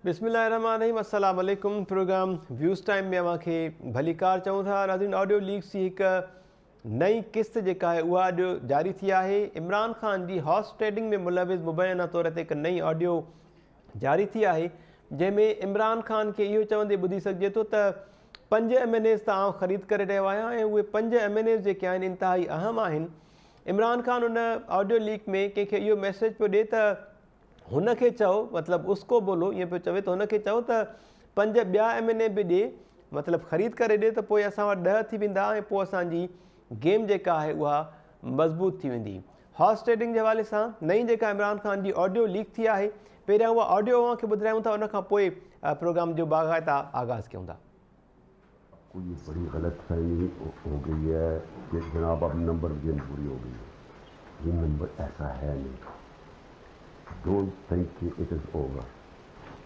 بسم الله الرحمٰن الرحيم السلام عليڪم پروگرام ويوز ٽائيم ۾ اوهان کي ڀليڪار چئون ٿا. ناظرين آڊيو ليڪس جي هڪ نئين قسط جيڪا آهي اها اڄ جاري ٿي آهي. عمران خان جي هارس ٽريڊنگ ۾ ملوث مبينا طور تي هڪ نئين آڊيو جاري ٿي آهي جنهن ۾ عمران خان کي اهو چوندي ٻڌي سگهجي ٿو ته پنج ايم اين ايز ته آئون خريد ڪري رهيو آهيان ۽ اهي پنج ايم اين ايز جيڪي آهن انتهائي اهم آهن. عمران خان ان آڊيو ليڪ ۾ ڪنهن کي اهو ميسيج پيو ڏي ته هن کي چئو مطلب اس ڪو بولو ائين پيو چوي ته هن کي چئو ته پنج ٻيا ايم اين اي به ڏي مطلب خريد ڪري ڏي ته پوء اسان وٽ 10 ٿي ويندا ۽ پوء اسان جي گيم جيڪا آهي اها مضبوط ٿي ويندي. هارس ٽريڊنگ جي حوالي سان نئين جيڪا عمران خان جي آڊيو ليڪ ٿي آهي پهريان اها آڊيو اوهان کي ٻڌرايون ٿا ان کان پوء پروگرام جو باقاعده آغاز ڪيون ٿا. آپ کو یہ بڑی غلط فہمی ہو گئی ہے کہ جناب اب نمبر گیم پوری ہو گئی ہے، یہ نمبر ایسا ہے نہیں، don't think کہ it is over,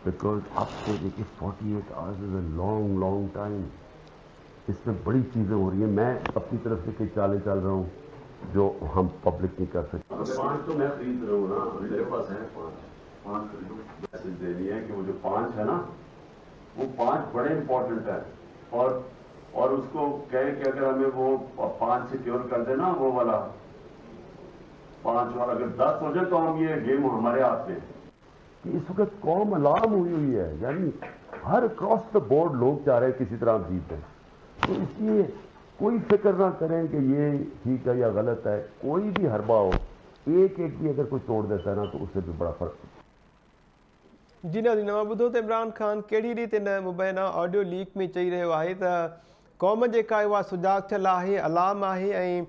because آپ کو دیکھیے 48 hours is a long long time, اس میں بڑی چیزیں ہو رہی ہیں۔ میں اپنی طرف سے کئی چالیں چل رہا ہوں جو ہم پبلک نہیں کر سکتے۔ پانچ تو میں خرید رہا ہوں نا، میرے پاس ہیں پانچ، پانچ خریدو۔ میسج دینی ہے کہ وہ جو پانچ ہے نا وہ پانچ بڑے امپورٹنٹ ہیں، اور اس کو کہیں کہ اگر ہمیں وہ پانچ سیکیور کر دے نا، وہ والا پانچ والا اگر 10 ہو جائے تو ہم یہ گیم ہمارے ہاتھ میں ہے۔ کہ اس وقت قوم الارم ہوئی ہوئی ہے، یعنی ہر اکراس the board لوگ چاہ رہے ہیں کسی طرح ہم جیت جائیں، تو اس لیے کوئی فکر نہ کریں کہ یہ ٹھیک ہے یا غلط ہے۔ کوئی بھی حربہ ہو، ایک ایک بھی اگر کوئی توڑ دیتا ہے نا تو اس سے بھی بڑا فرق۔ جي ناظرين اوهان ٻڌو ته عمران خان ڪهڙي ريت ان مبينا آڊيو ليڪ ۾ چئي رهيو آهي ته قوم جيڪا آهي اها سجاڳ ٿيل آهي، الارم آهي ۽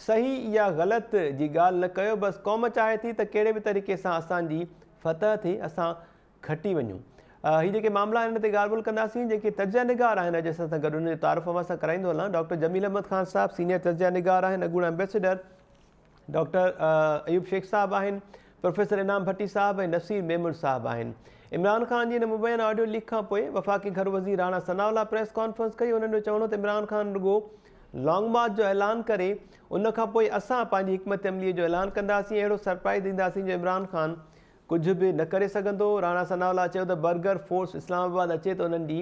صحيح يا غلط جي ڳالهه نه ڪيو، بس قوم چاهي ٿي ته ڪهڙي به طريقي سان اسان جي فتح ٿئي، اسان کٽي وڃون. هي جيڪي معاملا آهن ان تي ڳالهه ٻولهه ڪنداسين. جيڪي تجزيه نگار آهن اڄ اسان سان گڏ انهن جو تعارف اوهان سان ڪرائيندو هلان. ڊاڪٽر جميل احمد خان صاحب سينيئر تجزيه نگار آهن، اڳوڻا ايمبيسيڊر ڊاڪٽر ايوب شيخ صاحب آهن، پروفيسر انعام ڀٽي صاحب ۽ نصير ميمڻ صاحب آهن. عمران خان جي ان مبينا آڊيو ليڪ کان پوء وفاقي گهرو وزير راڻا ثناء الله پريس ڪانفرنس ڪئي. انهن جو چوڻ هو ته عمران خان رڳو لانگ مارچ جو اعلان ڪري ان کان پوء اسان پنهنجي حڪمت عملي جو اعلان ڪنداسين، اهڙو سرپرائز ڏينداسين جو عمران خان ڪجهه به نه ڪري سگهندو. راڻا ثناء الله چيو ته برگر فورس اسلام آباد اچي ته انهن جي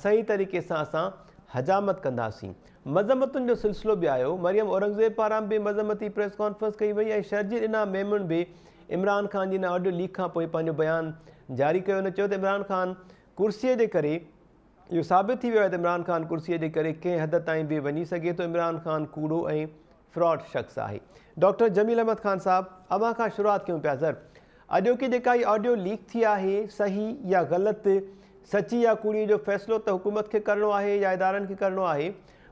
صحيح طريقي سان اسان حجامت ڪنداسين. مذمتن جو سلسلو به آيو. مريم اورنگزيب پاران به مذمتي پريس ڪانفرنس ڪئي وئي ۽ شرجيل انعام ميمڻ به عمران خان جي ان آڊيو ليڪ کان پوء پنهنجو بيان جاري ڪيو. هن چيو ته عمران خان ڪرسي جي ڪري اهو ثابت ٿي ويو آهي ته عمران خان ڪرسي جي ڪري ڪنهن حد تائين به وڃي سگهي ٿو. عمران خان ڪوڙو ۽ فراڊ شخص آهي. ڊاڪٽر جميل احمد خان صاحب اوهان کان شروعات ڪيون پيا سر اڄوڪي جيڪا هي آڊيو ليڪ ٿي آهي صحيح يا غلط سچي يا ڪوڙي جو فيصلو ته حڪومت کي ڪرڻو آهي يا ادارن کي ڪرڻو آهي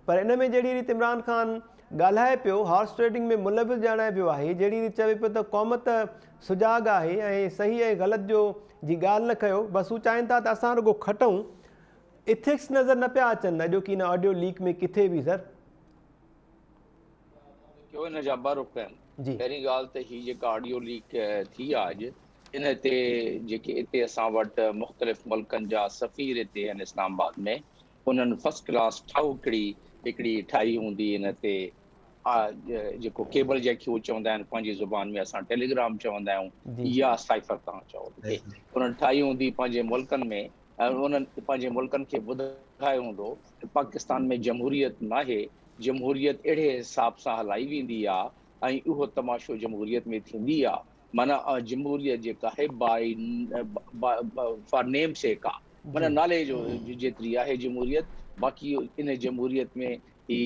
پر ان ۾ جهڙي ريت عمران خان ڳالهائي پيو هارس ٽريڊنگ ۾ ملوث ڄاڻائي پيو آهي جهڙي ريت چوي پيو ته قوم ته سجاڳ آهي ۽ صحيح ۽ غلط جو جي ڳالهه نه ڪيو بس هو چاهين ٿا ته اسان رڳو کٽون ايٿڪس نظر نه پيا اچن اڄوڪي ان آڊيو ليڪ ۾ ڪٿي به سر. ڪيو ان جا ٻه رخ آهن. پهرين ڳالهه ته هي جيڪا آڊيو ليڪ ٿي آهي اڄ ان تي جيڪي اتي اسان وٽ مختلف ملڪن جا سفير اتي آهن اسلام آباد ۾ انهن فرسٽ ڪلاس ٺاهوڪڙي هڪڙي ٺاهي هوندي ان تي جيڪو ڪيبل جنهن کي هو چوندا آهن پنهنجي زبان ۾ اسان ٽيليگرام چوندا آهيون يا سائفر تهان چئو انهن ٺاهي هوندي پنهنجي ملڪن ۾ ۽ انهن پنهنجي ملڪن کي ٻڌايو هوندو ته پاڪستان ۾ جمهوريت ناهي، جمهوريت اهڙي حساب سان هلائي ويندي آ ۽ اهو تماشو جمهوريت ۾ ٿيندي آ، معنيٰ جمهوريت جيڪا آهي بائي فار نيم سيڪ آ، معنيٰ نالي جو جيتري آهي جمهوريت، باقي ان جمهوريت ۾ هي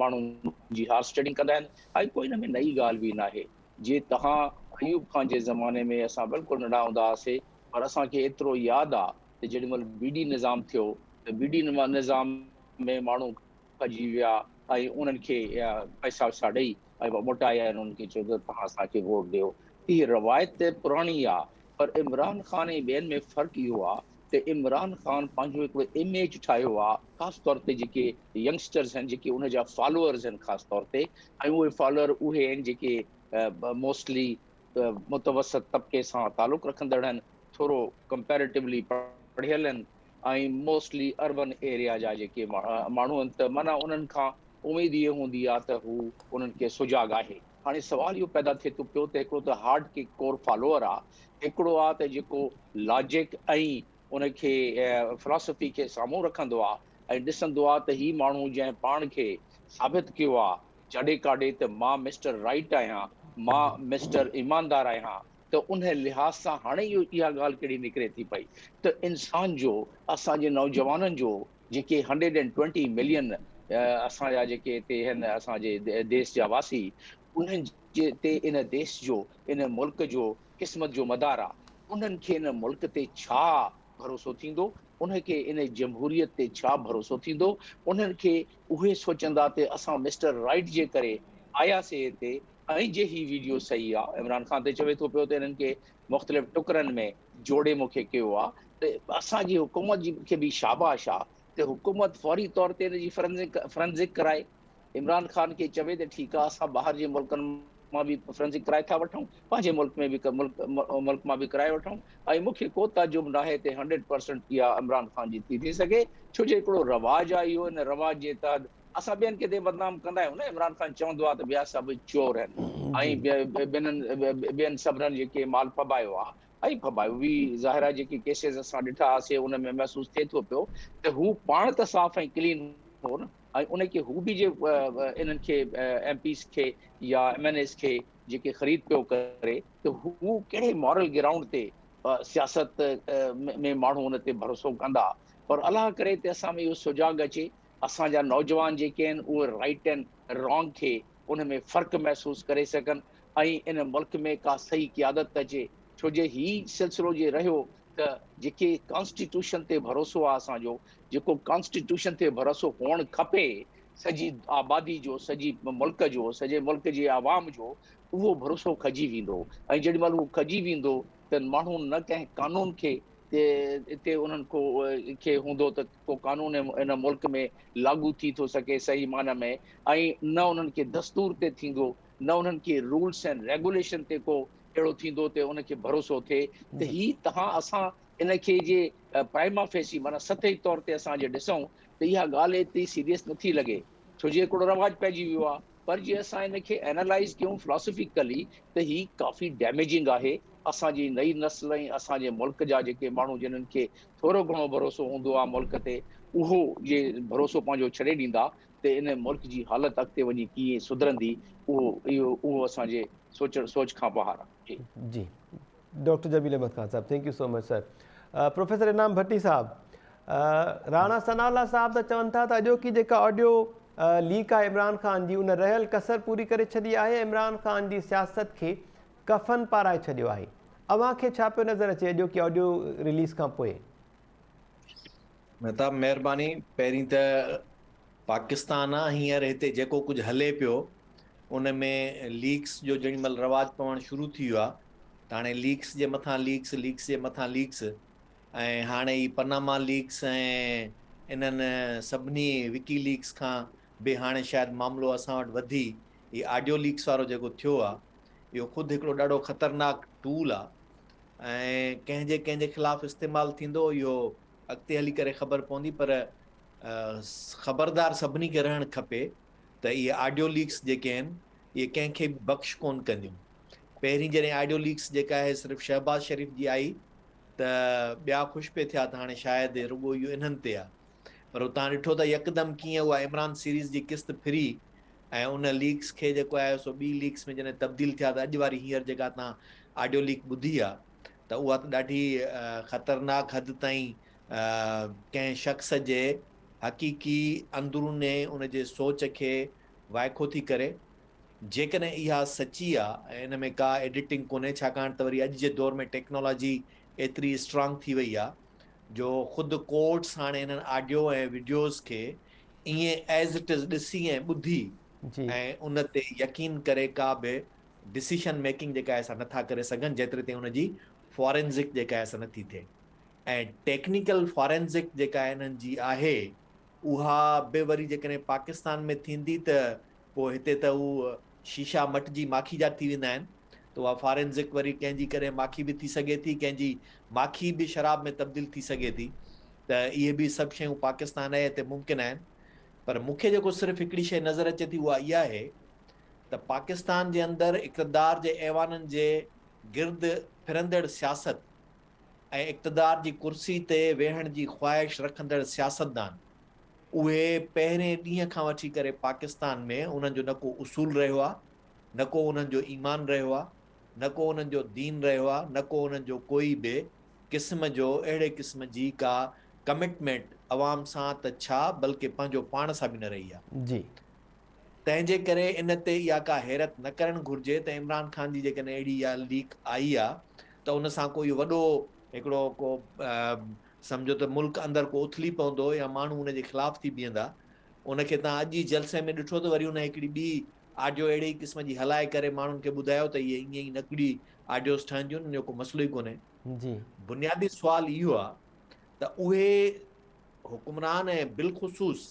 ماڻهن جي هارس ٽريڊنگ ڪندا آهن ۽ ڪوئي ان ۾ نئين ڳالهه به ناهي، جي تهان ايوب خان جي زماني ۾ اسان بلڪل ننڍا هوندا هئاسي پر اسان کي ايترو ياد آ ته جيڏي مهل بي ڊي نظام ٿيو ته بي ڊي نظام ۾ ماڻهو کڄي ويا ۽ انهن کي پئسا وئسا ڏئي ۽ موٽائي آيا انهن کي چيو ته توهان اسان کي ووٽ ڏيو. هي روايت پراڻي آ پر عمران خان ۽ ٻين ۾ فرق اهو آ ته عمران خان پنهنجو هڪڙو اميج ٺاهيو آ خاص طور تي جيڪي ينگسٽرز آهن جيڪي ان جا فالوئرز آهن خاص طور تي ۽ اهي فالوئر اهي آهن جيڪي موسٽلي متوسط طبقي سان تعلق رکندڙ آهن، ٿورو ڪمپيريٽولي پڙهيل آهن ۽ موسٽلي اربن ايريا جا جيڪي ماڻهو آهن ته معنيٰ انهن کان اميد اها هوندي آهي ته هو انهن کي سجاڳ آهي. هاڻي سوال اهو پيدا ٿئي ٿو پيو ته هڪڙو ته هارڊ ڪي ڪور فالوئر آ، هڪڙو آ ته جيڪو لاجڪ ۽ ان کي فلاسفي کي سامهون رکندو آ ۽ ڏسندو آ ته هي ماڻهو جنهن پاڻ کي ثابت ڪيو آ جاڏي ڪاڏي ته مان مسٽر رائيٽ آهيان، مان مسٽر ايماندار آهيان ته ان لحاظ سان هاڻي اهو اها ڳالهه ڪهڙي نڪري ٿي پئي ته انسان جو اسان جي نوجوانن جو جيڪي هنڊريڊ اينڊ ٽوئنٽي ملين اسان جا جيڪي هتي آهن اسان جي ديس جا واسي انهن جي تي ان ديس جو ان ملڪ جو قسمت جو مدار آ انهن کي ان ملڪ تي ڇا ڀروسو ٿيندو انهن کي ان جمهوريت تي ڇا ڀروسو ٿيندو انهن کي اهي سوچندا ته اسان مسٽر رائيٽ جي ڪري آياسي هتي ۽ جي هي ويڊيو صحيح آ عمران خان ته چوي ٿو پيو ته انهن کي مختلف ٽڪرن ۾ جوڙي مون کي ڪيو آ ته اسان جي حڪومت جي کي به شاباش آ ته حڪومت فوري طور تي ان جي فرنزڪ ڪرائي عمران خان کي چوي ته ٺيڪ آ اسان ٻاهر جي ملڪن مان به فرنزڪ ڪرائي ٿا وٺون پنهنجي ملڪ ۾ به ملڪ مان به ڪرائي وٺون ۽ مون کي ڪو تعجب ناهي ته هنڊريڊ پرسنٽ اها عمران خان جي ٿي ٿي سگهي ڇو جو هڪڙو رواج آ اهو ان رواج جي تحت اسان ٻين کي ته بدنام ڪندا آهيون نه عمران خان چوندو آ ته ٻيا سڀ چور آهن ۽ ٻين سڀنن جيڪي مال ڦٻايو آ ۽ ڦٻايو به ظاهر آ جيڪي ڪيسز اسان ڏٺا هئاسي ان ۾ محسوس ٿئي ٿو پيو ته هو پاڻ ته صاف ۽ ڪلين هو نه ۽ ان کي هو به جي انهن کي ايم پيز کي يا ايم اين ايز کي جيڪي خريد پيو ڪري ته هو ڪهڙي مارل گرائونڊ تي سياست ۾ ماڻهو ان تي ڀروسو ڪندا پر الله ڪري ته اسان ۾ اهو سجاڳ اچي اسان جا نوجوان جيڪي آهن اهي رائيٽ اينڊ رانگ کي ان ۾ فرق محسوس ڪري سگهن ۽ ان ملڪ ۾ ڪا صحيح قيادت اچي ڇو جي هي سلسلو جي رهيو ته جيڪي ڪانسٽيٽيوشن تي ڀروسو آ اسان جو جيڪو ڪانسٽيٽيوشن تي ڀروسو هئڻ کپي سڄي آبادي جو سڄي ملڪ جو سڄي ملڪ جي عوام جو اهو ڀروسو کڄي ويندو ۽ جيڏي مهل اهو کڄي ويندو ته ماڻهو نه ڪنهن قانون کي تي تي انهن کو کي هوندو ته ڪو قانون ان ملڪ ۾ لاڳو ٿي ٿو سگهي صحيح معنيٰ ۾ ۽ نه انهن کي دستور تي ٿيندو نه انهن کي رولس اينڊ ريگوليشن تي ڪو اهڙو ٿيندو ته ان کي ڀروسو ٿئي ته هي تهان اسان ان کي جي پرائما فيسي معنيٰ سطحي طور تي اسان جي ڏسون ته اها ڳالهه ايتري سيريس نٿي لڳي ڇو جي هڪڙو رواج پئجي ويو آهي پر جي اسان ان کي اينالائز ڪيون فلاسافيڪلي ته هي ڪافي ڊيميجنگ آهي اسان جي نئي نسل ۽ اسان جي ملڪ جا جيڪي ماڻهو جنھن کي ٿورو گهڻو ڀروسو هوندو آهي ملڪ تي اهو جي ڀروسو پنهنجو ڇڏي ڏيندا ته ان ملڪ جي حالت اڳتي وڃي ڪيئن سڌرندي اهو اهو اهو اسان جي سوچڻ سوچ کان ٻاهر آهي. جي ڊاڪٽر جميل احمد خان صاحب thank you so much sir professor Inam Bhatti صاحب راڻا ثناء الله صاحب ته چون ٿا ته اڄوڪي جيڪا آڊيو ليڪ آهي عمران خان جي ان رهيل ڪسر پوري ڪري ڇڏي آهي عمران خان جي سياست کي ڪفن پارائي ڇڏيو آهي اوهان کي ڇا پيو نظر اچي اڄوڪي آڊيو رليز کان پوء؟ مهتاب مهرباني پهرين ته پاڪستان آ هينئر هتي جيڪو ڪجهه هلي پيو ان ۾ ليڪس جو جيڏي مهل رواج پوڻ شروع ٿي ويو آ ته هاڻي ليڪس جي مٿان ليڪس ليڪس جي مٿان ليڪس ۽ هاڻي هي پناما ليڪس ۽ انهن سڀني وڪي ليڪس کان به هاڻي شايد معاملو اسان وٽ وڌي هي آڊيو ليڪس وارو جيڪو ٿيو آ اهو خود هڪڙو ڏاڍو خطرناڪ ٽول آ ۽ ڪنهن جي ڪنهن جي خلاف استعمال ٿيندو اهو اڳتي هلي ڪري خبر پوندي پر خبردار سڀني کي رهڻ کپي ته اهي آڊيو ليڪس جيڪي آهن اهي ڪنهن کي به بخش ڪون ڪنديون. پهرين جڏهن آڊيو ليڪس جيڪا آهي صرف شهباز شريف جي آئي ته ٻيا خوش پئي ٿيا ته هاڻي شايد رڳو اهو انهن تي آ پر اتان ڏٺو ته يڪدم ڪيئن اها عمران سيريز جي قسط ڦري ۽ ان ليڪس کي جيڪو آهي سو ٻي ليڪس ۾ جڏهن تبديل ٿيا ته اڄ واري هينئر جيڪا تان آڊيو ليڪ ٻڌي آ ته اها ته ڏاڍي خطرناڪ حد تائين ڪنهن شخص جي حقيقي اندروني ان جي سوچ کي وائکو ٿي ڪري. جيڪڏهن اها سچي آ ۽ ان ۾ ڪا ايڊيٽنگ ڪونهي ڇاڪاڻ ته وري اڄ جي دور ۾ ٽيڪنالاجي ايتري اسٽرانگ ٿي وئي آ جو خود ڪورٽس هاڻي انهن آڊيو ۽ وڊيوز کي ائين ايز it از ڏسي ۽ ٻڌي ۽ ان تي يقين ڪري ڪا به ڊسيشن ميڪنگ جيڪا آهي سا نٿا ڪري سگهن جيتري تائين ان جي فارينزڪ جيڪا آهي سا نٿي ٿئي ۽ ٽيڪنيڪل فارينزڪ جيڪا انهن جي آهي اها به وري جيڪڏهن پاڪستان ۾ ٿيندي ته پوء هتي ته هو شيشا مٽجي ماکي جا ٿي ويندا آهن ته اها فارينزڪ وري ڪنهن جي ڪڏهن ماکي به ٿي سگهي ٿي ڪنهن جي ماکي به شراب ۾ تبديل ٿي سگهي ٿي ته اهي به سڀ شيون پاڪستان آهي هتي ممڪن آهن پر مون کي جيڪو صرف هڪڙي شيء نظر اچي ٿي اها اها آهي ته پاڪستان جي اندر اقتدار جي ايوانن جي گرد ڦرندڙ سياست ۽ اقتدار جي ڪرسي تي ويهڻ جي خواهش رکندڙ سياستدان اهي پهرين ڏينهن کان وٺي ڪري پاڪستان ۾ انهن جو نه ڪو اصول رهيو آهي، نه ڪو انهن جو ايمان رهيو آهي، نه ڪو انهن جو دين رهيو آهي، نه ڪو انهن جو ڪوئي به قسم جو اهڙي قسم جي ڪا ڪمٽمينٽ عوام سان ته ڇا بلڪه پنهنجو پاڻ سان به نه رهي آهي. جي. تنهن جي ڪري ان تي اها ڪا حيرت نه ڪرڻ گهرجي ته عمران خان جي جيڪڏهن اهڙي اها ليڪ آئي آهي ته ان سان ڪو اهو وڏو هڪڙو ڪو سمجهو ته ملڪ اندر ڪو اٿلي پوندو يا ماڻهو ان جي خلاف ٿي بيهندا. ان کي توهان اڄ ئي جلسي ۾ ڏٺو ته وري ان هڪڙي ٻي آڊيو اهڙي ئي قسم جي هلائي ڪري ماڻهن کي ٻڌايو ته اهي ائين ئي نقلي آڊيوز ٺهنديون ان جو ڪو مسئلو ئي ڪونهي. جي. بنيادي سوال اهو آهي ته اهي حڪمران ۽ بالخصوص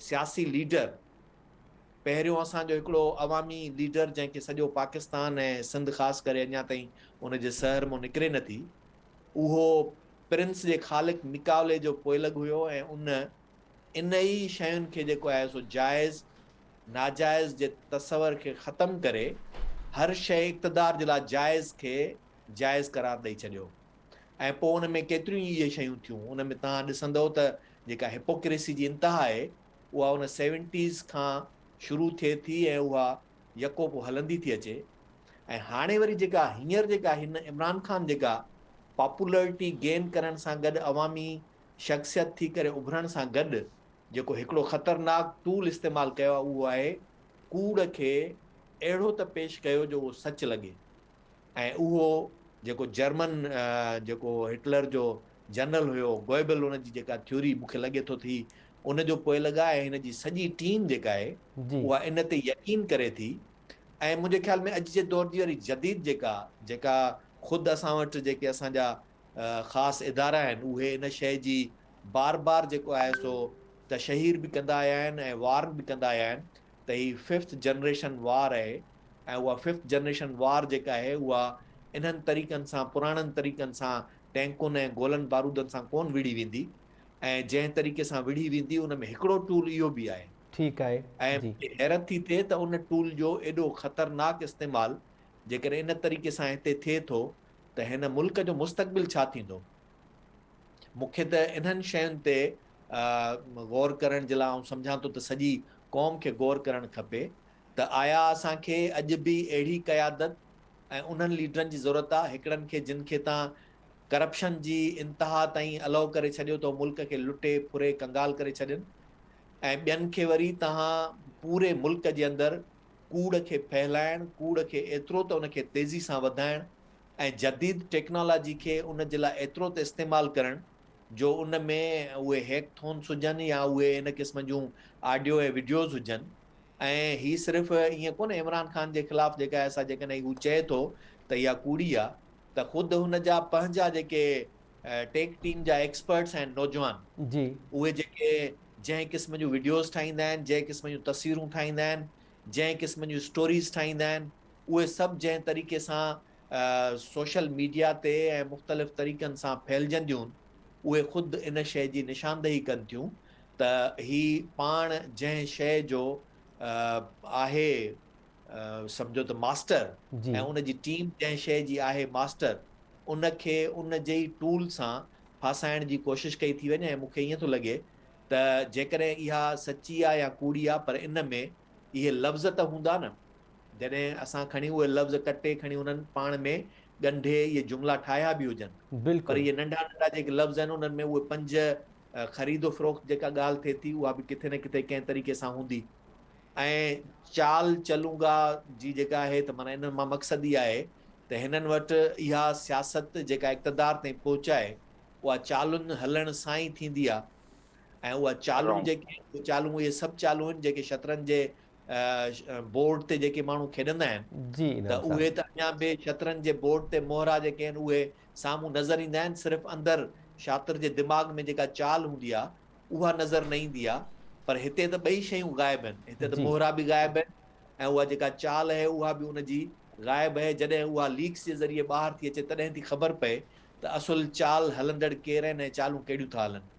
سياسي ليڊر پهريون اسان جو هڪڙو عوامي ليڊر جنهن کي سڄو پاڪستان ۽ سنڌ خاص ڪري اڃا تائين ان جي سحر مون نڪري نه ٿي اهو پرنس جي خالق ميڪاولي جو پوئلڳ هيو ۽ ان ان ئي شين کي جيڪو آهي سو جائز ناجائز جي تصور کي ختم ڪري هر شيء اقتدار جي لاء جائز کي جائز قرار ڏئي ڇڏيو ۽ پوء ان ۾ ڪيتريون ئي اهي شيون ٿيون ان ۾ توهان ڏسندؤ ته جيڪا هپوڪريسي جي انتها آهي اها ان سيونٽيز کان شروع ٿئي ٿي ۽ اها يڪو پوء هلندي ٿي اچي ۽ هاڻي وري جيڪا هينئر جيڪا هن عمران خان جيڪا پاپولرٽي گين ڪرڻ سان گڏ عوامي شخصيت ٿي ڪري اڀرڻ سان گڏ جيڪو هڪڙو خطرناڪ ٽول استعمال ڪيو آهي اهو آهي ڪوڙ کي اهڙو ته پيش ڪيو جو اهو سچ لڳي ۽ اهو جيڪو جرمن جيڪو هٽلر جو جنرل هيو گوئبل ان جي جيڪا ٿيوري مون کي لڳي ٿو ته هي ان جو پوئلڳ آهي ۽ هن جي سڄي ٽيم جيڪا آهي اها ان تي يقين ڪري ٿي ۽ منهنجي خيال ۾ اڄ جي دور جي وري جديد جيڪا جيڪا خود اسان وٽ جيڪي اسان جا خاص ادارا آهن اهي ان شيء جي بار بار جيڪو آهي سو تشهير به ڪندا آيا آهن ۽ وارن به ڪندا آيا آهن ته هي ففٿ جنريشن وار آهي ۽ اها ففٿ جنريشن وار جيڪا آهي اها انهن طريقن سان پراڻن طريقن سان ٽينڪن ۽ گولن بارودن سان ڪون وڙهي ويندي ۽ جنهن طريقي سان وڙهي ويندي ان ۾ هڪڙو ٽول اهو به آهي. ٺيڪ آهي ۽ جي. مون کي حيرت ٿي ٿئي ته ان ٽول جو ايڏو خطرناڪ استعمال جيڪڏهن ان طريقي سان هتي ٿئي ٿو ته هن ملڪ جو مستقبل ڇا ٿيندو؟ مون کي ته انهن شين تي غور ڪرڻ جي لاء آئون سمجهان ٿو ته سڄي قوم کي غور ڪرڻ کپي ته آيا اسان کي اڄ به اهڙي قيادت ۽ انهن ليڊرن جي ضرورت آ هڪڙن کي جن کي تان ڪرپشن جي انتها تائين الئو ڪري ڇڏيو ته هو ملڪ کي لٽي ڦري ڪنگال ڪري ڇڏين ۽ ٻين کي وري تهان پوري ملڪ جي اندر ڪوڙ کي ڦهلائڻ ڪوڙ کي ايترو ته ان کي تيزي سان وڌائڻ ۽ جديد ٽيڪنالاجي کي ان جي لاء ايترو ته استعمال ڪرڻ جو ان ۾ اهي هيڪ ٿونس هجن يا اهي ان قسم جون آڊيو ۽ وڊيوز هجن ۽ هي صرف ائين ڪونهي عمران خان جي خلاف جيڪا آهي سا جيڪڏهن هو چئي ٿو ته اها ڪوڙي آهي ته خود هن جا پنهنجا جيڪي ٽيڪ ٽيم جا ايڪسپرٽس آهن نوجوان جي. اهي جيڪي جنهن قسم جون وڊيوز ٺاهيندا آهن جنهن قسم جون تصويرون ٺاهيندا آهن جنهن قسم جون اسٽوريز ٺاهيندا آهن اهي سڀ جنهن طريقي سان سوشل ميڊيا تي ۽ مختلف طريقن سان ڦهلجنديون اهي خود ان شيء جي نشاندهي ڪن ٿيون ته هي پاڻ جنهن شيء جو آهي سمجهو ته ماسٽر ۽ ان جي ٽيم جنهن شيء جي آهي ماسٽر ان کي ان جي ئي ٽول سان ڦاسائڻ جي ڪوشش ڪئي ٿي وڃي ۽ مون کي ائين ٿو لڳي ته جيڪڏهن اها سچي آهي يا ڪوڙي آهي پر ان ۾ اهي لفظ ته هوندا نه جڏهن اسان کڻي اهي لفظ ڪٽي کڻي انهن پاڻ ۾ ڳنڍي اهي جملا ٺاهيا به هجن پر بلڪل. اهي ننڍا ننڍا جيڪي لفظ آهن انهن ۾ اهي پنج خريد و فروخت جيڪا ڳالهه ٿئي ٿي اها به ڪٿي نه ڪٿي ڪنهن طريقي سان هوندي ۽ چال چلونگا جي جيڪا آهي ته معنيٰ انهن مان مقصد اها آهي ته هنن وٽ اها سياست جيڪا اقتدار تائين پهچائي اها چالن هلڻ سان ئي ٿيندي آهي ۽ اها چالون جيڪي اهي چالون اهي سڀ چالون آهن جيڪي شطرنج جي بورڊ تي جيڪي ماڻهو کيڏندا آهن جي ته انعام صاحب. اهي ته اڃا به شطرنج جي بورڊ تي مهرا جيڪي آهن اهي سامهون نظر ايندا آهن صرف اندر شاطر جي دماغ ۾ جيڪا چال هوندي آهي اها نظر نه ايندي آهي پر هتي ته ٻئي شيون غائب آهن هتي ته جي. مهرا به غائب آهن ۽ اها جيڪا چال آهي اها به ان جي غائب آهي جڏهن اها ليڪس جي ذريعي ٻاهر ٿي اچي تڏهن ٿي خبر پئي ته اصل چال هلندڙ ڪير آهن ۽ چالون ڪهڙيون ٿا هلن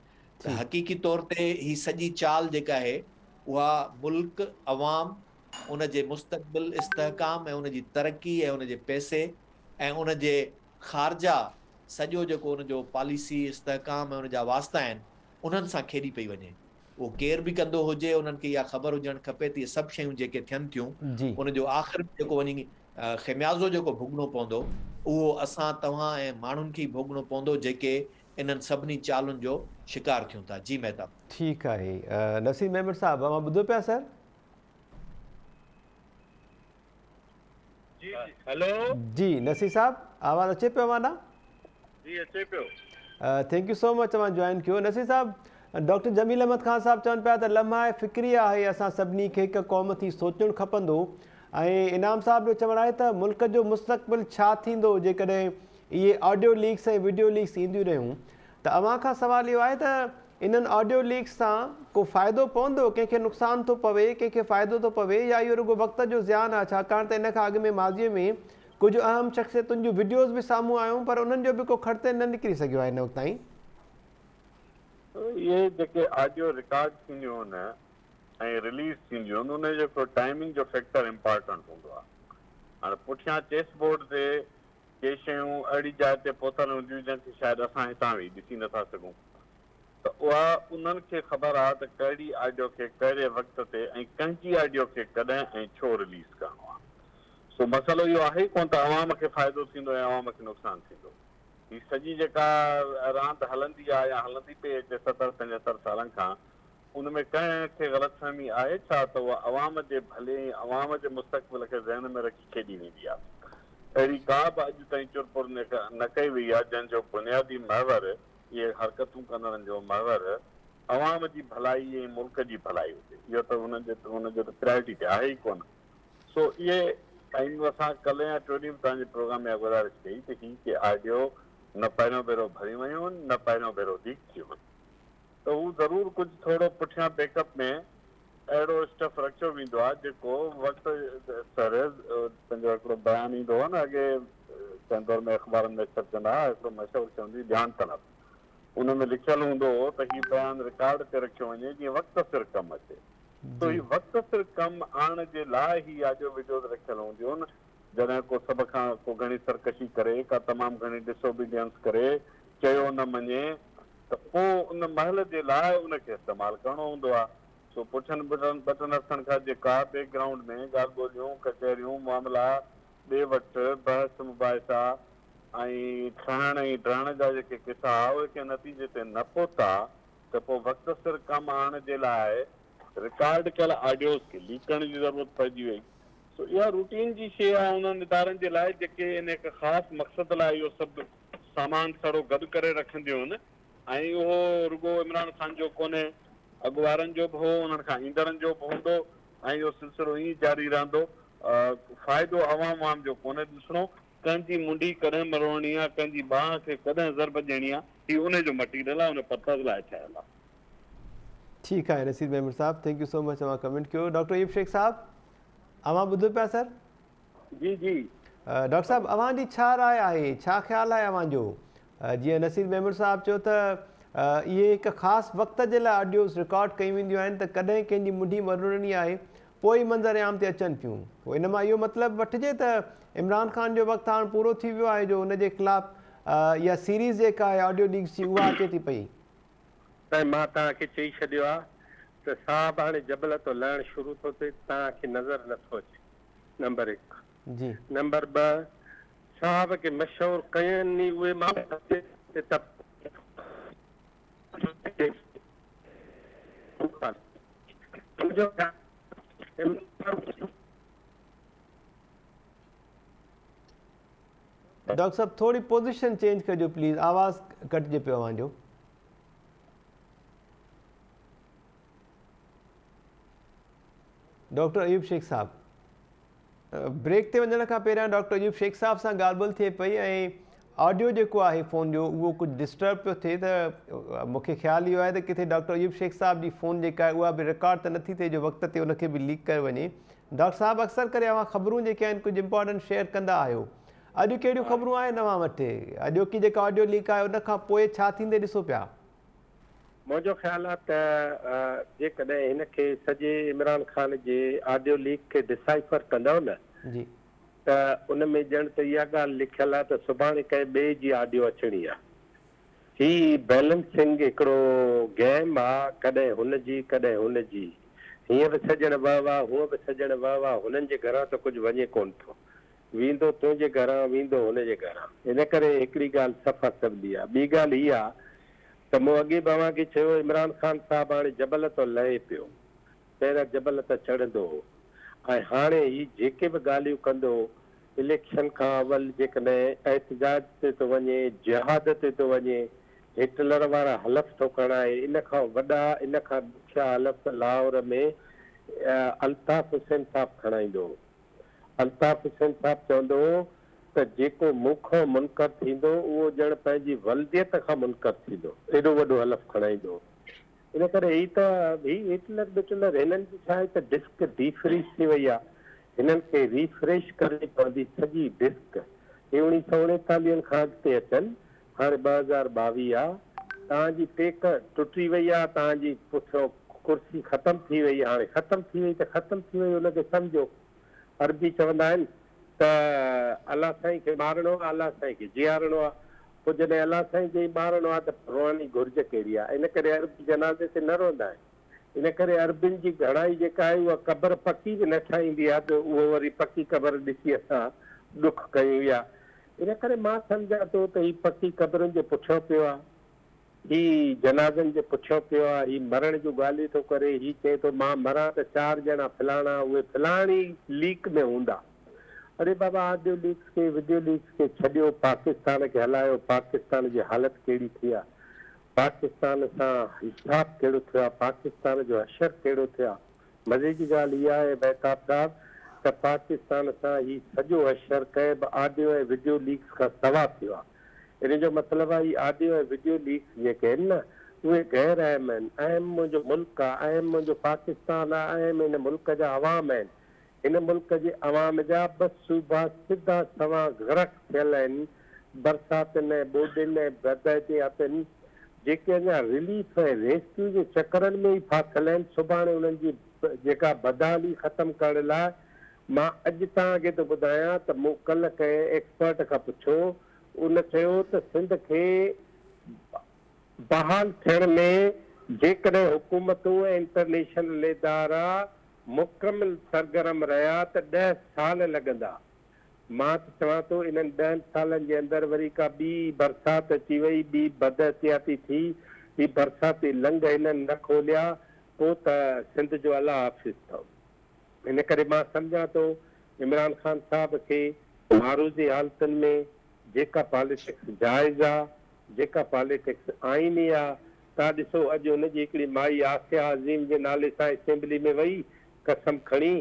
ته ٺيڪ. حقيقي طور تي هي سڄي چال جيڪا آهي اها ملڪ، عوام ان جي مستقبل استحڪام ۽ ان جي ترقي ۽ ان جي پئسي ۽ ان جي خارجه سڄو جيڪو ان جو پاليسي استحڪام ۽ ان جا واسطا آهن انهن سان کيڏي پئي وڃي. اهو ڪير به ڪندو هجي انهن کي اها خبر هجڻ کپي ته اهي سڀ شيون جيڪي ٿين ٿيون ان جو آخر ۾ جيڪو وڃي خميازو جيڪو ڀوڳڻو پوندو اهو اسان توهان ۽ ماڻهن کي ئي ڀوڳڻو پوندو جيڪي انهن سڀني چالن جو شڪار ٿيون ٿا. جي مهتاب. ٺيڪ آهي نصير ميمڻ صاحب اوهان ٻڌو پيا سر. جي جي هيلو. جي نصير صاحب آواز اچي پيو اوهان ڏانهن. جي اچي پيو. Thank you سو مچ اوهان جوائن ڪيو نصير صاحب ڊاڪٽر جميل احمد خان صاحب چون پيا ته لمحه فڪري آهي اسان سڀني کي هڪ قوم ٿي سوچڻ کپندو ۽ انعام صاحب جو چوڻ آهي ته ملڪ جو مستقبل ڇا ٿيندو جيڪڏهن اهي آڊيو ليڪس ۽ وڊيو ليڪس اينديون رهيون ته اوهان کان سوال اهو آهي ته انهن آڊيو ليڪس سان ڪو فائدو پوندو؟ ڪنهن کي نقصان ٿو پوي، ڪنهن کي فائدو ٿو پوي يا اهو رڳو وقت جو زيان آهي ڇاڪاڻ ته ان کان اڳ ۾ ماضي ۾ ڪجهه اهم شخصيتن جون وڊيوز به سامهون آيون پر انهن جو به ڪو کڙتي نه نڪري سگهيو آهي هن وقت تائين. اهي جيڪي آڊيو رڪارڊ ٿينديون آهن ۽ رليز ٿينديون آهن انهن جو هڪڙو ٽائمنگ جو فيڪٽر امپارٽنٽ هوندو آهي. هاڻي پٺيان چيس بورڊ تي ڪي شيون اهڙي جاء تي پهتل هونديون جنهن کي شايد اسان هتان ويهي ڏسي نٿا سگهون ته اها انهن کي خبر آهي ته ڪهڙي آڊيو کي ڪهڙي وقت تي ۽ ڪنهن جي آڊيو کي ڪڏهن ۽ ڇو رليز ڪرڻو آهي. سو مسئلو اهو آهي ئي ڪونه ته عوام کي فائدو ٿيندو يا عوام کي نقصان ٿيندو. هي سڄي جيڪا راند هلندي آهي يا هلندي پئي اچي ستر پنجهتر سالن کان ان ۾ ڪنهن کي غلط فهمي آهي ڇا ته اها عوام جي ڀلي ۽ عوام جي مستقبل کي ذهن ۾ رکي کيڏي ويندي آهي. اهڙي ڪا به اڄ تائين چرپر نه ڪئي وئي آهي جنهن جو بنيادي محور اهي حرڪتون ڪندڙن جو محور عوام جي ڀلائي ۽ ملڪ جي ڀلائي هجي. اهو ته انهن جي ان جو ته پرائرٽي تي آهي ئي ڪونه. سو اهي ۽ اسان ڪلهه يا ٽيون ڏينهن به توهان جي پروگرام ۾ اها گذارش ڪئي ته هي ڪي آڊيو نه پهريون ڀيرو ڀريون ويون آهن نه پهريون ڀيرو ليڪ ٿيون آهن. ته هو ضرور ڪجهه ٿورو پٺيان بيڪ اپ ۾ اهڙو اسٽف رکيو ويندو آهي جيڪو وقت سر پنهنجو هڪڙو بيان ايندو هو نه اڳي ڪنهن دور ۾ اخبارن ۾ ڇپجندا هئا هڪڙو مشهور چوندي هئي ڌيان طلب ان ۾ لکيل هوندو هو ته هي بيان رڪارڊ تي رکيو وڃي جيئن وقت سر ڪم اچي سو هي وقت سر ڪم آڻڻ جي لاء هي آڊيو وڊيوز رکيل هونديون آهن جڏهن ڪو سڀ کان ڪو گهڻي سرڪشي ڪري ڪا تمام گهڻي ڊس اوبيڊينس ڪري چيو نه مڃي ته پوء ان مهل جي لاء ان کي استعمال ڪرڻو هوندو آهي. سو پٺين ٻٽن هفتن کان جيڪا بيڪ گرائونڊ ۾ ڳالهه ٻولهيون، ڪچهريون، معاملا، ڏي وٺ، بحث مباحثا ۽ ٺهڻ ۽ ڊهڻ جا جيڪي قصا ها اهي ڪنهن نتيجي تي نه پهتا ته پوء وقت سر ڪم آڻڻ جي لاء رڪارڊ ڪيل آڊيوز کي ليڪ ڪرڻ جي ضرورت پئجي وئي. سو اها روٽين جي شيء آهي انهن ادارن جي لاء جيڪي ان هڪ خاص مقصد لاء اهو سڀ سامان سڙو گڏ ڪري رکنديون هن ۽ اهو رڳو عمران خان جو ڪونهي اڳ وارن جو به هو انهن کان ايندڙن جو به هوندو ۽ اهو سلسلو ائين جاري رهندو فائدو عوام وام جو ڪونهي ڏسڻو ڪنهن جي منڍي ڪڏهن مروڙڻي آ ڪنهن جي ٻانهن کي ڪڏهن ضرب ڏيڻي آ هي انهي جو مٽيريل آ ان پرپز لاء ٺهيل آ. ٺيڪ آهي نصير ميمڻ صاحب thank you سو مچ اوهان ڪمينٽ ڪيو ڊاڪٽر ايوب شيخ صاحب اوهان ٻڌو پيا سر. جي جي. ڊاڪٽر صاحب اوهان جي ڇا راء آهي ڇا خيال آهي اوهان جو جيئن نصير ميمڻ صاحب چيو ته اهي هڪ خاص وقت جي لاء آڊيوز رڪارڊ ڪيون وينديون آهن ته ڪڏهن ڪنهن جي منڍي مروڙڻي آهي پوء ئي منظر عام تي اچن پيون پوء ان مان اهو مطلب وٺجي ته عمران خان جو وقت هاڻ پورو ٿي ويو آهي جو ان جي خلاف اها سيريز جيڪا آهي آڊيو ليڪس جي اها اچي ٿي پئي. سائين مان توهان کي چئي ڇڏيو آهي ته صاحب هاڻي جبل تان لهڻ شروع ٿو ٿئي توهان کي نظر نٿو اچي. نمبر هڪ. جي. نمبر ٻه صاحب کي مشهور ڪين ني اهي ماڻهو ڊاڪٽر صاحب ٿوري پوزيشن چينج ڪجو پليز آواز ڪٽجي پيو اوهان جو. ڊاڪٽر ايوب شيخ صاحب بريڪ تي وڃڻ کان پهريان ڊاڪٽر ايوب شيخ صاحب سان ڳالهه ٻولهه ٿئي پئي ۽ آڊيو جيڪو آهي فون جو اهو ڪجهه ڊسٽرب پيو ٿئي ته مون کي خيال اهو آهي ته ڪٿي ڊاڪٽر ايوب شيخ صاحب جي فون جيڪا آهي اها به رڪارڊ ته نٿي ٿئي جو وقت تي ان کي به ليڪ ڪيو وڃي ڊاڪٽر صاحب اڪثر ڪري اوهان خبرون جيڪي آهن ڪجهه امپارٽنٽ شيئر ڪندا آهيو اڄ ڪهڙيون خبرون آهن اوهان وٽ اڄوڪي جيڪا آڊيو ليڪ آهي ان کان پوء ڇا ٿيندي ڏسو پيا. منهنجو خيال آ ته جيڪڏهن هن کي سڄي عمران خان جي آڊيو ليڪ کي ڊسائفر ڪندؤ نه جي. ته ان ۾ ڄڻ ته اها ڳالهه لکيل آ ته سڀاڻي ڪنهن ٻئي جي آڊيو اچڻي آ. هي بيلنسنگ هڪڙو گيم آ ڪڏهن هن جي ڪڏهن هن جي. هيئن به سڄڻ وهه واه هونء به سڄڻ وهه واه هنن جي گهران ته ڪجهه وڃي ڪونه ٿو. ويندو تنهنجي گهران ويندو هن جي گهران. ان ڪري هڪڙي ڳالهه صفا سولي آ. ٻي ڳالهه هي آ ته مون اڳي به اوهان کي چيو عمران خان صاحب هاڻي جبل تان لهي پيو. پهريان جبل تان چڙهندو هو ۽ هاڻي هي جيڪي به ڳالهيون ڪندو اليڪشن کان اول جيڪڏهن احتجاج تي ٿو وڃي، جهاد تي ٿو وڃي، هٽلر وارا حلف ٿو کڻائي، ان کان وڏا ان کان ڏکيا حلف لاهور ۾ الطاف حسين صاحب کڻائيندو هو. الطاف حسين صاحب چوندو هو ته جيڪو مون کان منڪر ٿيندو اهو ڄڻ پنهنجي ولديت کان منڪر ٿيندو. ايڏو وڏو حلف کڻائيندو هو. ان ڪري هي ته هي هٽلر ٻٽلر هنن جي ڇا آهي ته ڊسڪ ڊيفريز ٿي وئي آهي. هنن کي ريفريش ڪرڻي پوندي سڄي ڊسڪ. هي اوڻيهه سئو اوڻيتاليهن کان اڳتي اچن. هاڻي 2022 آ. توهان جي ٽيڪ ٽٽي وئي آ، توهان جي پٺيون ڪرسي ختم ٿي وئي، هاڻي ختم ٿي وئي ته ختم ٿي وئي ان کي سمجهو. عربي چوندا آهن ته الله سائين کي مارڻو آ، الله سائين کي جيارڻو آ. پوء جڏهن الله سائين کي ئي مارڻو آ ته روئڻ جي گهرج ڪهڙي آ؟ ان ڪري عربي جنازي تي نه روئندا آهن. ان ڪري عربين جي گهڻائي جيڪا آهي اها قبر پڪي به نه ٺاهيندي آ ته اهو وري پڪي قبر ڏسي اسان ڏک ڪيون يا ان ڪري مان سمجهان ٿو ته هي پڪي قبرن جي پٺيان پيو آ، هي جنازن جي پٺيان پيو آ، هي مرڻ جون ڳالهيون ٿو ڪري، هي چئي ٿو مان مران ته چار ڄڻا فلاڻا اهي فلاڻي ليڪ ۾ هوندا. اڙي بابا آڊيو ليڪس کي وڊيو ليڪس کي ڇڏيو پاڪستان کي هلايو، پاڪستان جي حالت ڪهڙي ٿي آ، پاڪستان سان حساب ڪهڙو ٿيو آ، پاڪستان جو حشر ڪهڙو ٿيو آ. مزي جي ڳالهه اها آهي مهتاب صاحب ته پاڪستان سان هي سڄو حشر ڪنهن به آڊيو ۽ وڊيو ليڪس کان سوا ٿيو آهي. ان جو مطلب آهي هي آڊيو ۽ وڊيو ليڪس جيڪي آهن نه اهي غير اهم آهن. اهم منهنجو ملڪ آهي، اهم منهنجو پاڪستان آهي، اهم هن ملڪ جا عوام آهن. هن ملڪ جي عوام جا ٻه صوبا سڌا سنوان غرق ٿيل آهن برساتن ۽ ٻوڏين ۽ بداحتياتن جيڪي اڃا رليف ۽ ريسڪيو جي چڪرن ۾ ئي ڦاٿل آهن سڀاڻي انهن جي جيڪا بدحالي ختم ڪرڻ لاء مان اڄ توهان کي ٿو ٻڌايان ته مون ڪلهه ڪنهن ايڪسپرٽ کان پڇيو ان چيو ته سنڌ کي بحال ٿيڻ ۾ جيڪڏهن حڪومتون ۽ انٽرنيشنل ادارا مڪمل سرگرم رهيا ته ڏهه سال لڳندا. مان ته چوان ٿو انهن ڏهن سالن جي اندر وري ڪا ٻي برسات اچي وئي، ٻي بداحتياطي ٿي، هي برساتي لنگهه هنن نه کوليا، پوء ته سنڌ جو الله حافظ اٿئو. ان ڪري مان سمجهان ٿو عمران خان صاحب کي معروضي حالتن ۾ جيڪا پاليٽڪس جائز آ، جيڪا پاليٽڪس آئيني آ، توهان ڏسو اڄ هن جي هڪڙي مائي آسيا عظيم جي نالي سان اسيمبلي ۾ وئي قسم کڻي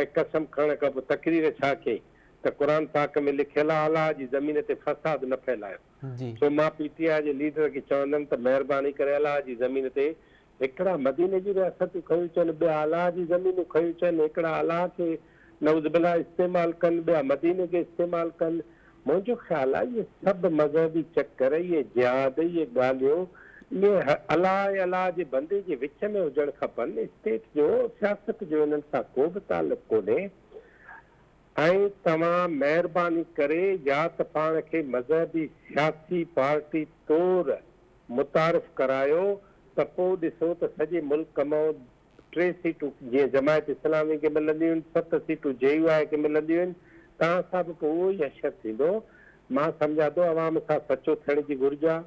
۽ قسم کڻڻ کان پوء تقرير ڇا ڪيائين ته قرآن پاڪ ۾ لکيل آ الله جي زمين تي فساد نه ڦهلايو سو مان پي ٽي آء جي ليڊر کي چوندم ته مهرباني ڪري الله جي زمين تي هڪڙا مديني جون رياستون کڻيون اچن ٻيا الله جي زمينون کڻيون اچن هڪڙا الله کي نعوذ بالله استعمال ڪن ٻيا مديني کي استعمال ڪن منهنجو خيال آهي اهي سڀ مذهبي چڪر، اهي جهاد، اهي ڳالهيون اهي الله ۽ الله جي بندي جي وچ ۾ هجڻ کپن، اسٽيٽ جو سياست جو انهن سان ڪو به تعلق ڪونهي ۽ توهان مهرباني ڪري يا ته پاڻ کي مذهبي سياسي پارٽي طور متعارف ڪرايو ته پوء ڏسو ته سڄي ملڪ مان ٽي سيٽون جيئن جماعت اسلامي کي ملنديون آهن، ست سيٽون جي يو آء کي ملنديون آهن، توهان سان به پوء اهو ئي حشر ٿيندو. مان سمجهان ٿو عوام سان سچو ٿيڻ جي گهرج آ،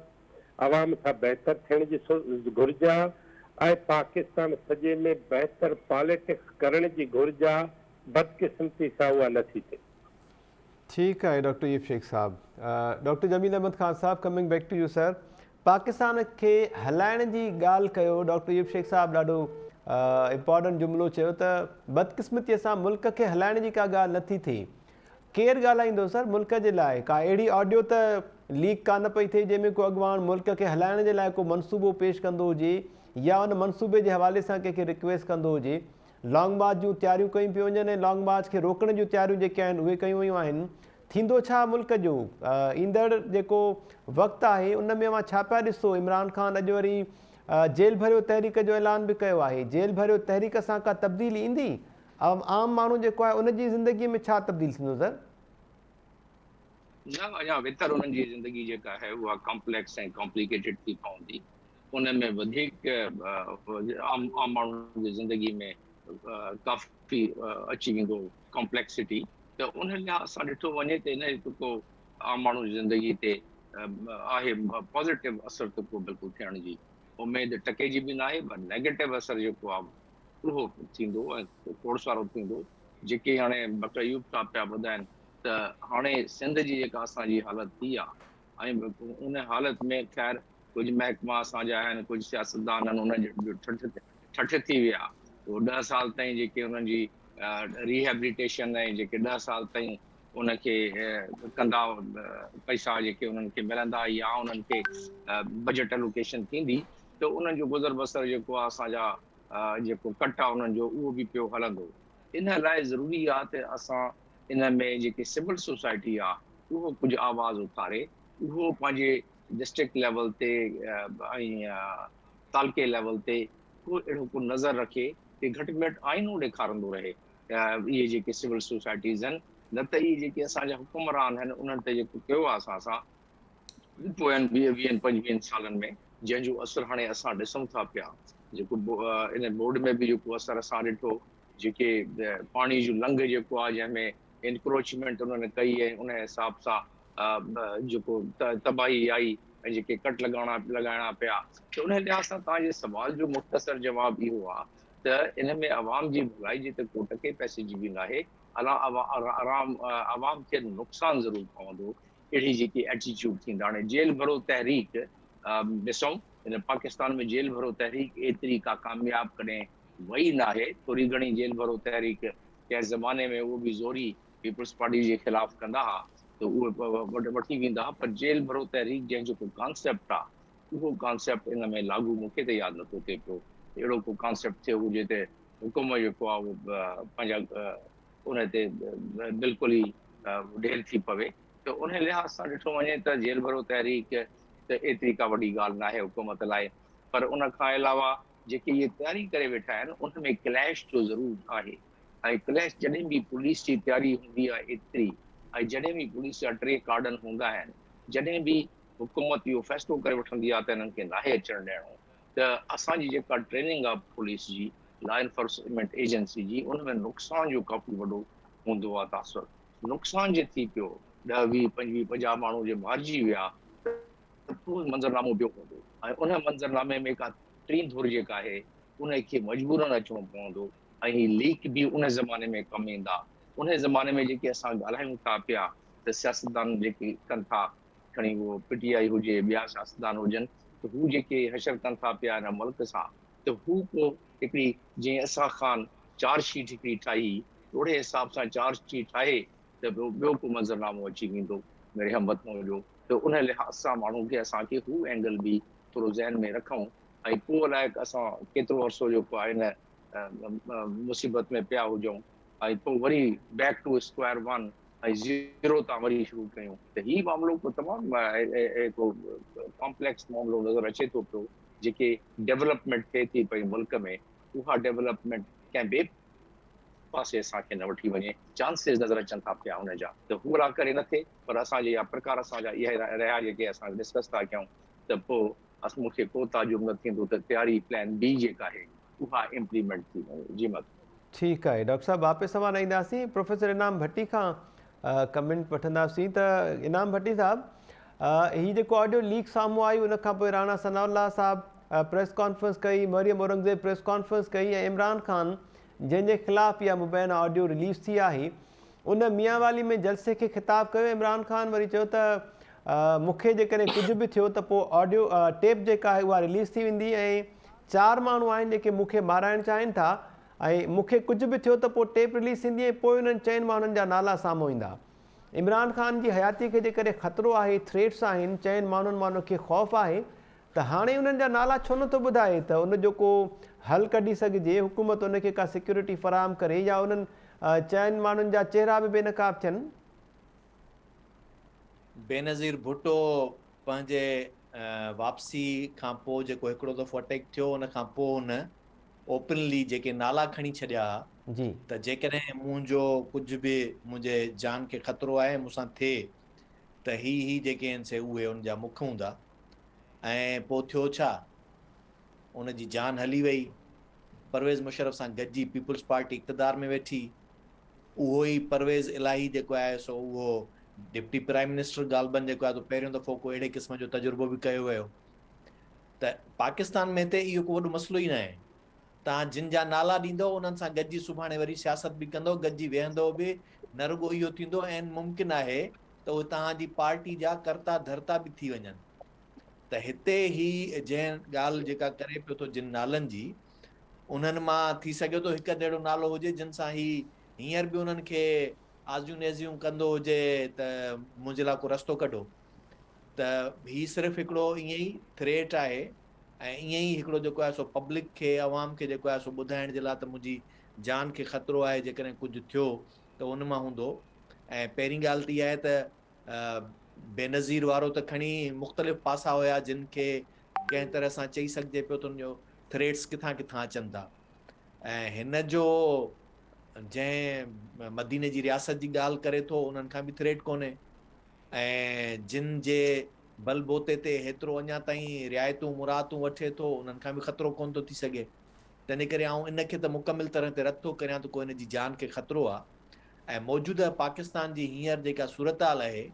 عوام سان بهتر ٿيڻ جي گهرج آ ۽ پاڪستان سڄي ۾ بهتر پاليٽڪس ڪرڻ جي گهرج آ، بدقسمتي سان اها نه ٿي ٿئي. ٺيڪ آهي ڊاڪٽر ايوب شيخ صاحب. ڊاڪٽر جميل احمد خان صاحب coming back to you sir Pakistan کي هلائڻ جي ڳالهه ڪيو ڊاڪٽر ايوب شيخ صاحب ڏاڍو امپارٽنٽ جملو چيو ته بدقسمتي سان ملڪ کي هلائڻ جي ڪا ڳالهه نٿي ٿئي ڪير ڳالهائيندو سر ملڪ جي لاء ڪا اهڙي آڊيو ته ليڪ ڪانه پئي ٿئي جنهن ۾ ڪو اڳواڻ ملڪ کي هلائڻ جي لاء ڪو منصوبو پيش ڪندو هجي يا ان منصوبي جي حوالي سان ڪنهن کي رڪويسٽ ڪندو هجي لانگ مارچ جون تياريون ڪيون پيون وڃن ۽ لانگ مارچ کي روڪڻ جون تياريون جيڪي آهن اهي ڪيون ويون آهن. ٿيندو ڇا ملڪ جو ايندڙ جيڪو وقت آهي ان ۾ اوهان ڇا پيا ڏسو؟ عمران خان اڄ وري جيل ڀريو تحريڪ جو اعلان به ڪيو آهي. جيل ڀريو تحريڪ سان ڪا تبديلي ايندي؟ عام ماڻهو جيڪو آهي ان جي زندگي ۾ ڇا تبديل ٿيندو سر؟ نه اڃا ويتر انهن جي زندگي جيڪا آهي اها ڪامپليڪس ۽ ڪامپليڪيٽيڊ ٿي پوندي. ان ۾ وڌيڪ عام عام ماڻهن جي زندگي ۾ ڪافي اچي ويندو ڪامپليڪسٽي ته ان لحاظ سان ڏٺو وڃي ته ان جو ڪو عام ماڻهو جي زندگي تي آهي پازيٽو اثر ته ڪو بلڪل ٿيڻ جي اميد ٽڪي جي به ناهي پر نيگيٽو اثر جيڪو آهي اهو ٿيندو ۽ کوڙ سارو ٿيندو. جيڪي هاڻي ڊاڪٽر ايوب صاحب پيا ٻڌائن ته هاڻي سنڌ جي جيڪا اسان جي حالت ٿي آهي ۽ ان حالت ۾ خير ڪجهه محڪما اسان جا آهن ڪجهه سياستدان آهن انهن جو ٺٺ ٺٺ ٿي ويا اهو ڏهه سال تائين جيڪي انهن جي ريهيبليٽيشن ۽ جيڪي ڏهه سال تائين ان کي ڪندا پئسا جيڪي انهن کي ملندا يا انهن کي بجيٽ الوڪيشن ٿيندي ته انهن جو گذر بسر جيڪو آهي اسان جا جيڪو ڪٽ آهي انهن جو اهو به پيو هلندو. ان لاء ضروري آهي ته اسان ان ۾ جيڪي سول سوسائٽي آهي اهو ڪجهه آواز اٿاري اهو پنهنجي ڊسٽرڪٽ ليول تي ۽ تعلقي ليول تي ڪو اهڙو ڪو نظر رکي ڪي گهٽ ۾ گهٽ آئينو ڏيکارندو رهي اهي جيڪي سول سوسائٽيز آهن نه ته اهي جيڪي اسان جا حڪمران آهن انهن ته جيڪو ڪيو آهي اسان سان پوين ويهه ويهن پنجويهن سالن ۾ جنهن جو اثر هاڻي اسان ڏسون ٿا پيا جيڪو ان بورڊ ۾ به جيڪو اثر اسان ڏٺو جيڪي پاڻي جو لنگهه جيڪو آهي جنهن ۾ انڪروچمينٽ انهن ڪئي ۽ ان حساب سان جيڪو تباهي آئي ۽ جيڪي ڪٽ لڳاڻا لڳائڻا پيا ته ان لحاظ سان توهان جي سوال جو مختصر جواب اهو آهي ته ان ۾ عوام جي ڀلائي جي ته ڪو ٽڪي پئسي جي به ناهي عوام کي نقصان ضرور پوندو اهڙي جيڪي ايٽيٽيوڊ ٿيندا هاڻي جيل ڀرو تحريڪ ڏسون هن پاڪستان ۾ جيل ڀرو تحريڪ ايتري ڪا ڪامياب ڪڏهن وئي ناهي ٿوري گهڻي جيل ڀرو تحريڪ ڪنهن زماني ۾ اهو به زوري پيپلز پارٽي جي خلاف ڪندا ها ته اهي وٺي ويندا ها پر جيل ڀرو تحريڪ جنهن جو ڪو ڪانسيپٽ آ اهو ڪانسيپٽ ان ۾ لاڳو مون کي ته ياد نٿو ٿئي پيو اهڙو ڪو ڪانسيپٽ ٿيو هجي ته حڪم جيڪو آ اهو پنهنجا ان تي بلڪل ئي ڍير ٿي پوي ته ان لحاظ سان ڏٺو وڃي ته جيل ڀرو تحريڪ ته ايتري ڪا وڏي ڳالهه ناهي حڪومت لاء پر ان کان علاوه جيڪي اهي تياري ڪري ويٺا آهن ان ۾ ڪليش تو ضرور آهي ۽ ڪليش جڏهن به پوليس جي تياري هوندي آهي ايتري ۽ جڏهن به پوليس جا ٽي ڪارڊن هوندا آهن جڏهن به حڪومت اهو فيصلو ڪري وٺندي آهي ته انهن کي ناهي اچڻ ڏيڻو ته اسان جي جيڪا ٽريننگ آهي پوليس جي لا انفورسمينٽ ايجنسي جي ان ۾ نقصان جو ڪافي وڏو هوندو آهي تاثر نقصان جي ٿي پيو ڏهه ويهه پنجويهه 50 ماڻهو جي مارجي ويا ته پوء منظرنامو ٻيو هوندو ۽ ان منظرنامي ۾ ڪا ٽين ڌر جيڪا آهي ان کي مجبورن اچڻو پوندو ۽ هي ليڪ به ان زماني ۾ ڪم ايندا ان زماني ۾ جيڪي اسان ڳالهايون ٿا پيا ته سياستدان جيڪي ڪن ٿا کڻي اهو پي ٽي آء هجي ٻيا سياستدان هجن ته هو جيڪي حشر ڪن ٿا پيا هن ملڪ سان ته هو پوء هڪڙي جيئن اسحاق خان چارج شيٽ هڪڙي ٺاهي اوڙي حساب سان چارج شيٽ ٺاهي ته پوء ٻيو ڪو منظرنامو اچي ويندو ميري هم وطنو جو ته ان لحاظ سان ماڻهو کي اسان کي هو اينگل به ٿورو ذهن ۾ رکون ۽ پوء الائي اسان ڪيترو عرصو جيڪو آهي هن مصيبت ۾ پيا هجون ۽ پوء وري back to square one ۽ zero تان وري شروع ڪيون ته هي معاملو ڪو تمام هڪ ڪامپليڪس معاملو نظر اچي ٿو پيو جيڪي ڊيولپمينٽ ٿئي ٿي پئي ملڪ ۾ اها ڊيولپمينٽ ڪنهن ٻئي پاسي اسان کي نه وٺي وڃي چانسز نظر اچن ٿا پيا ان جا ته هو الله ڪري نه ٿئي پر اسان جي يا پرڪار اسان جا اها رهيا جيڪي اسان ڊسڪس ٿا ڪيون ته پوء مون کي ڪو تعجب نه ٿيندو ته تياري پلان بي جيڪا آهي اها امپليمينٽ ٿي وڃي جي مت. ٺيڪ آهي ڊاڪٽر صاحب واپس اوهان ڏانهن اينداسين پروفيسر انعام ڀٽي کان ڪمينٽ وٺنداسين ته انعام ڀٽي صاحب هي جيڪو آڊيو ليڪ سامهون آئي ان کان پوء راڻا ثناء الله صاحب پريس ڪانفرنس ڪئي مريم اورنگزيب پريس ڪانفرنس ڪئي ۽ عمران خان جنهن جي خلاف اها مبينا آڊيو رليز ٿي آهي ان ميان والي ۾ جلسي کي خطاب ڪيو عمران خان وري چيو ته مون کي جيڪڏهن ڪجهه به ٿيو ته پوء آڊيو ٽيپ جيڪا آهي اها رليز ٿي ويندي ۽ چار ماڻهو آهن جيڪي مون کي مارائڻ چاهين ٿا ۽ مون کي ڪجهه به ٿيو ته پوء ٽيپ رليز ٿيندي ۽ پوء انهن چئن ماڻهن جا نالا سامهون ايندا. عمران خان جي حياتي کي جيڪڏهن خطرو آهي، ٿريٽس آهن، چئن ماڻهن مان ان کي خوف آهي ته هاڻي انهن جا نالا ڇو نٿو ٻڌائي ته ان جو ڪو حل ڪڍي سگهجي، حڪومت ان کي ڪا سيڪيورٽي فراهم ڪري يا انهن چئن ماڻهن جا چهرا به بي نقاب ٿين. بينظير ڀٽو پنهنجي واپسي کان پوء جيڪو هڪڙو دفعو اٽيڪ ٿيو ان کان پوء هن اوپنلي جيڪي نالا کڻي ڇڏيا ها جي. ته جيڪڏهن منهنجو ڪجهه به منهنجي جان کي خطرو آهي مون سان ٿئي ته هي هي جيڪي آهن سي اهي ان جا مک هوندا ۽ پوء ٿيو ڇا؟ ان جي جان هلي وئي. پرويز مشرف سان گڏجي پيپلز پارٽي اقتدار ۾ ويٺي. اهو ئي پرويز الاهي جيڪو آهي سو اهو ڊپٽي پرائم منسٽر غالباً جيڪو آهي سو پهريون دفعو ڪو اهڙي قسم جو تجربو به ڪيو ويو ته پاڪستان ۾ هتي اهو ڪو وڏو مسئلو ئي ناهي. توهان جن جا نالا ڏيندؤ انهن سان گڏجي سڀاڻي وري سياست به ڪندؤ، گڏجي ويهندؤ به، نه رڳو اهو ٿيندو عين ممڪن آهي ته اهي توهان جي پارٽي جا ڪرتا ڌرتا به ٿي وڃن. ته هتي هي جنهن ڳالهه جيڪا ڪري پيو ٿو جن نالن جي انهن مان ٿي سگهي ٿو هڪ اڌ اهڙو نالو هجي جن سان هي هينئر به انهن کي آزيون نيزيون ڪندو هجي ته منهنجي لاء ڪو رستو ڪڍو ته هي صرف هڪڙو ائين ئي ٿريٽ آهي ۽ ائين ئي هڪڙو جيڪو آهي سو پبلڪ کي عوام کي جيڪو آهي سو ٻڌائڻ جي لاء ته منهنجي جان کي خطرو آهي جيڪڏهن ڪجهه ٿيو ته ان مان هوندو ۽ پهرين ڳالهه ته اها آهي ته بينظير وارو ته کڻي مختلف پاسا هيا جن کي ڪنهن طرح سان چئي سگهجي پيو ته ان جو ٿريٽس ڪٿان ڪٿان اچن ٿا ۽ هن جو جنهن مديني جي رياست جي ڳالهه ڪري ٿو انهن کان به ٿريٽ ڪونهي ۽ جن جي بل بوتي تي هيترو اڃا تائين رعايتون مراعتون وٺي ٿو انهن کان به خطرو ڪونه ٿو ٿي سگهي تنهن ڪري آئون ان کي ته مڪمل طرح تي رد ٿو ڪريان ته ڪو هن جي جان کي خطرو آهي ۽ موجوده پاڪستان جي هينئر جيڪا صورتحال آهي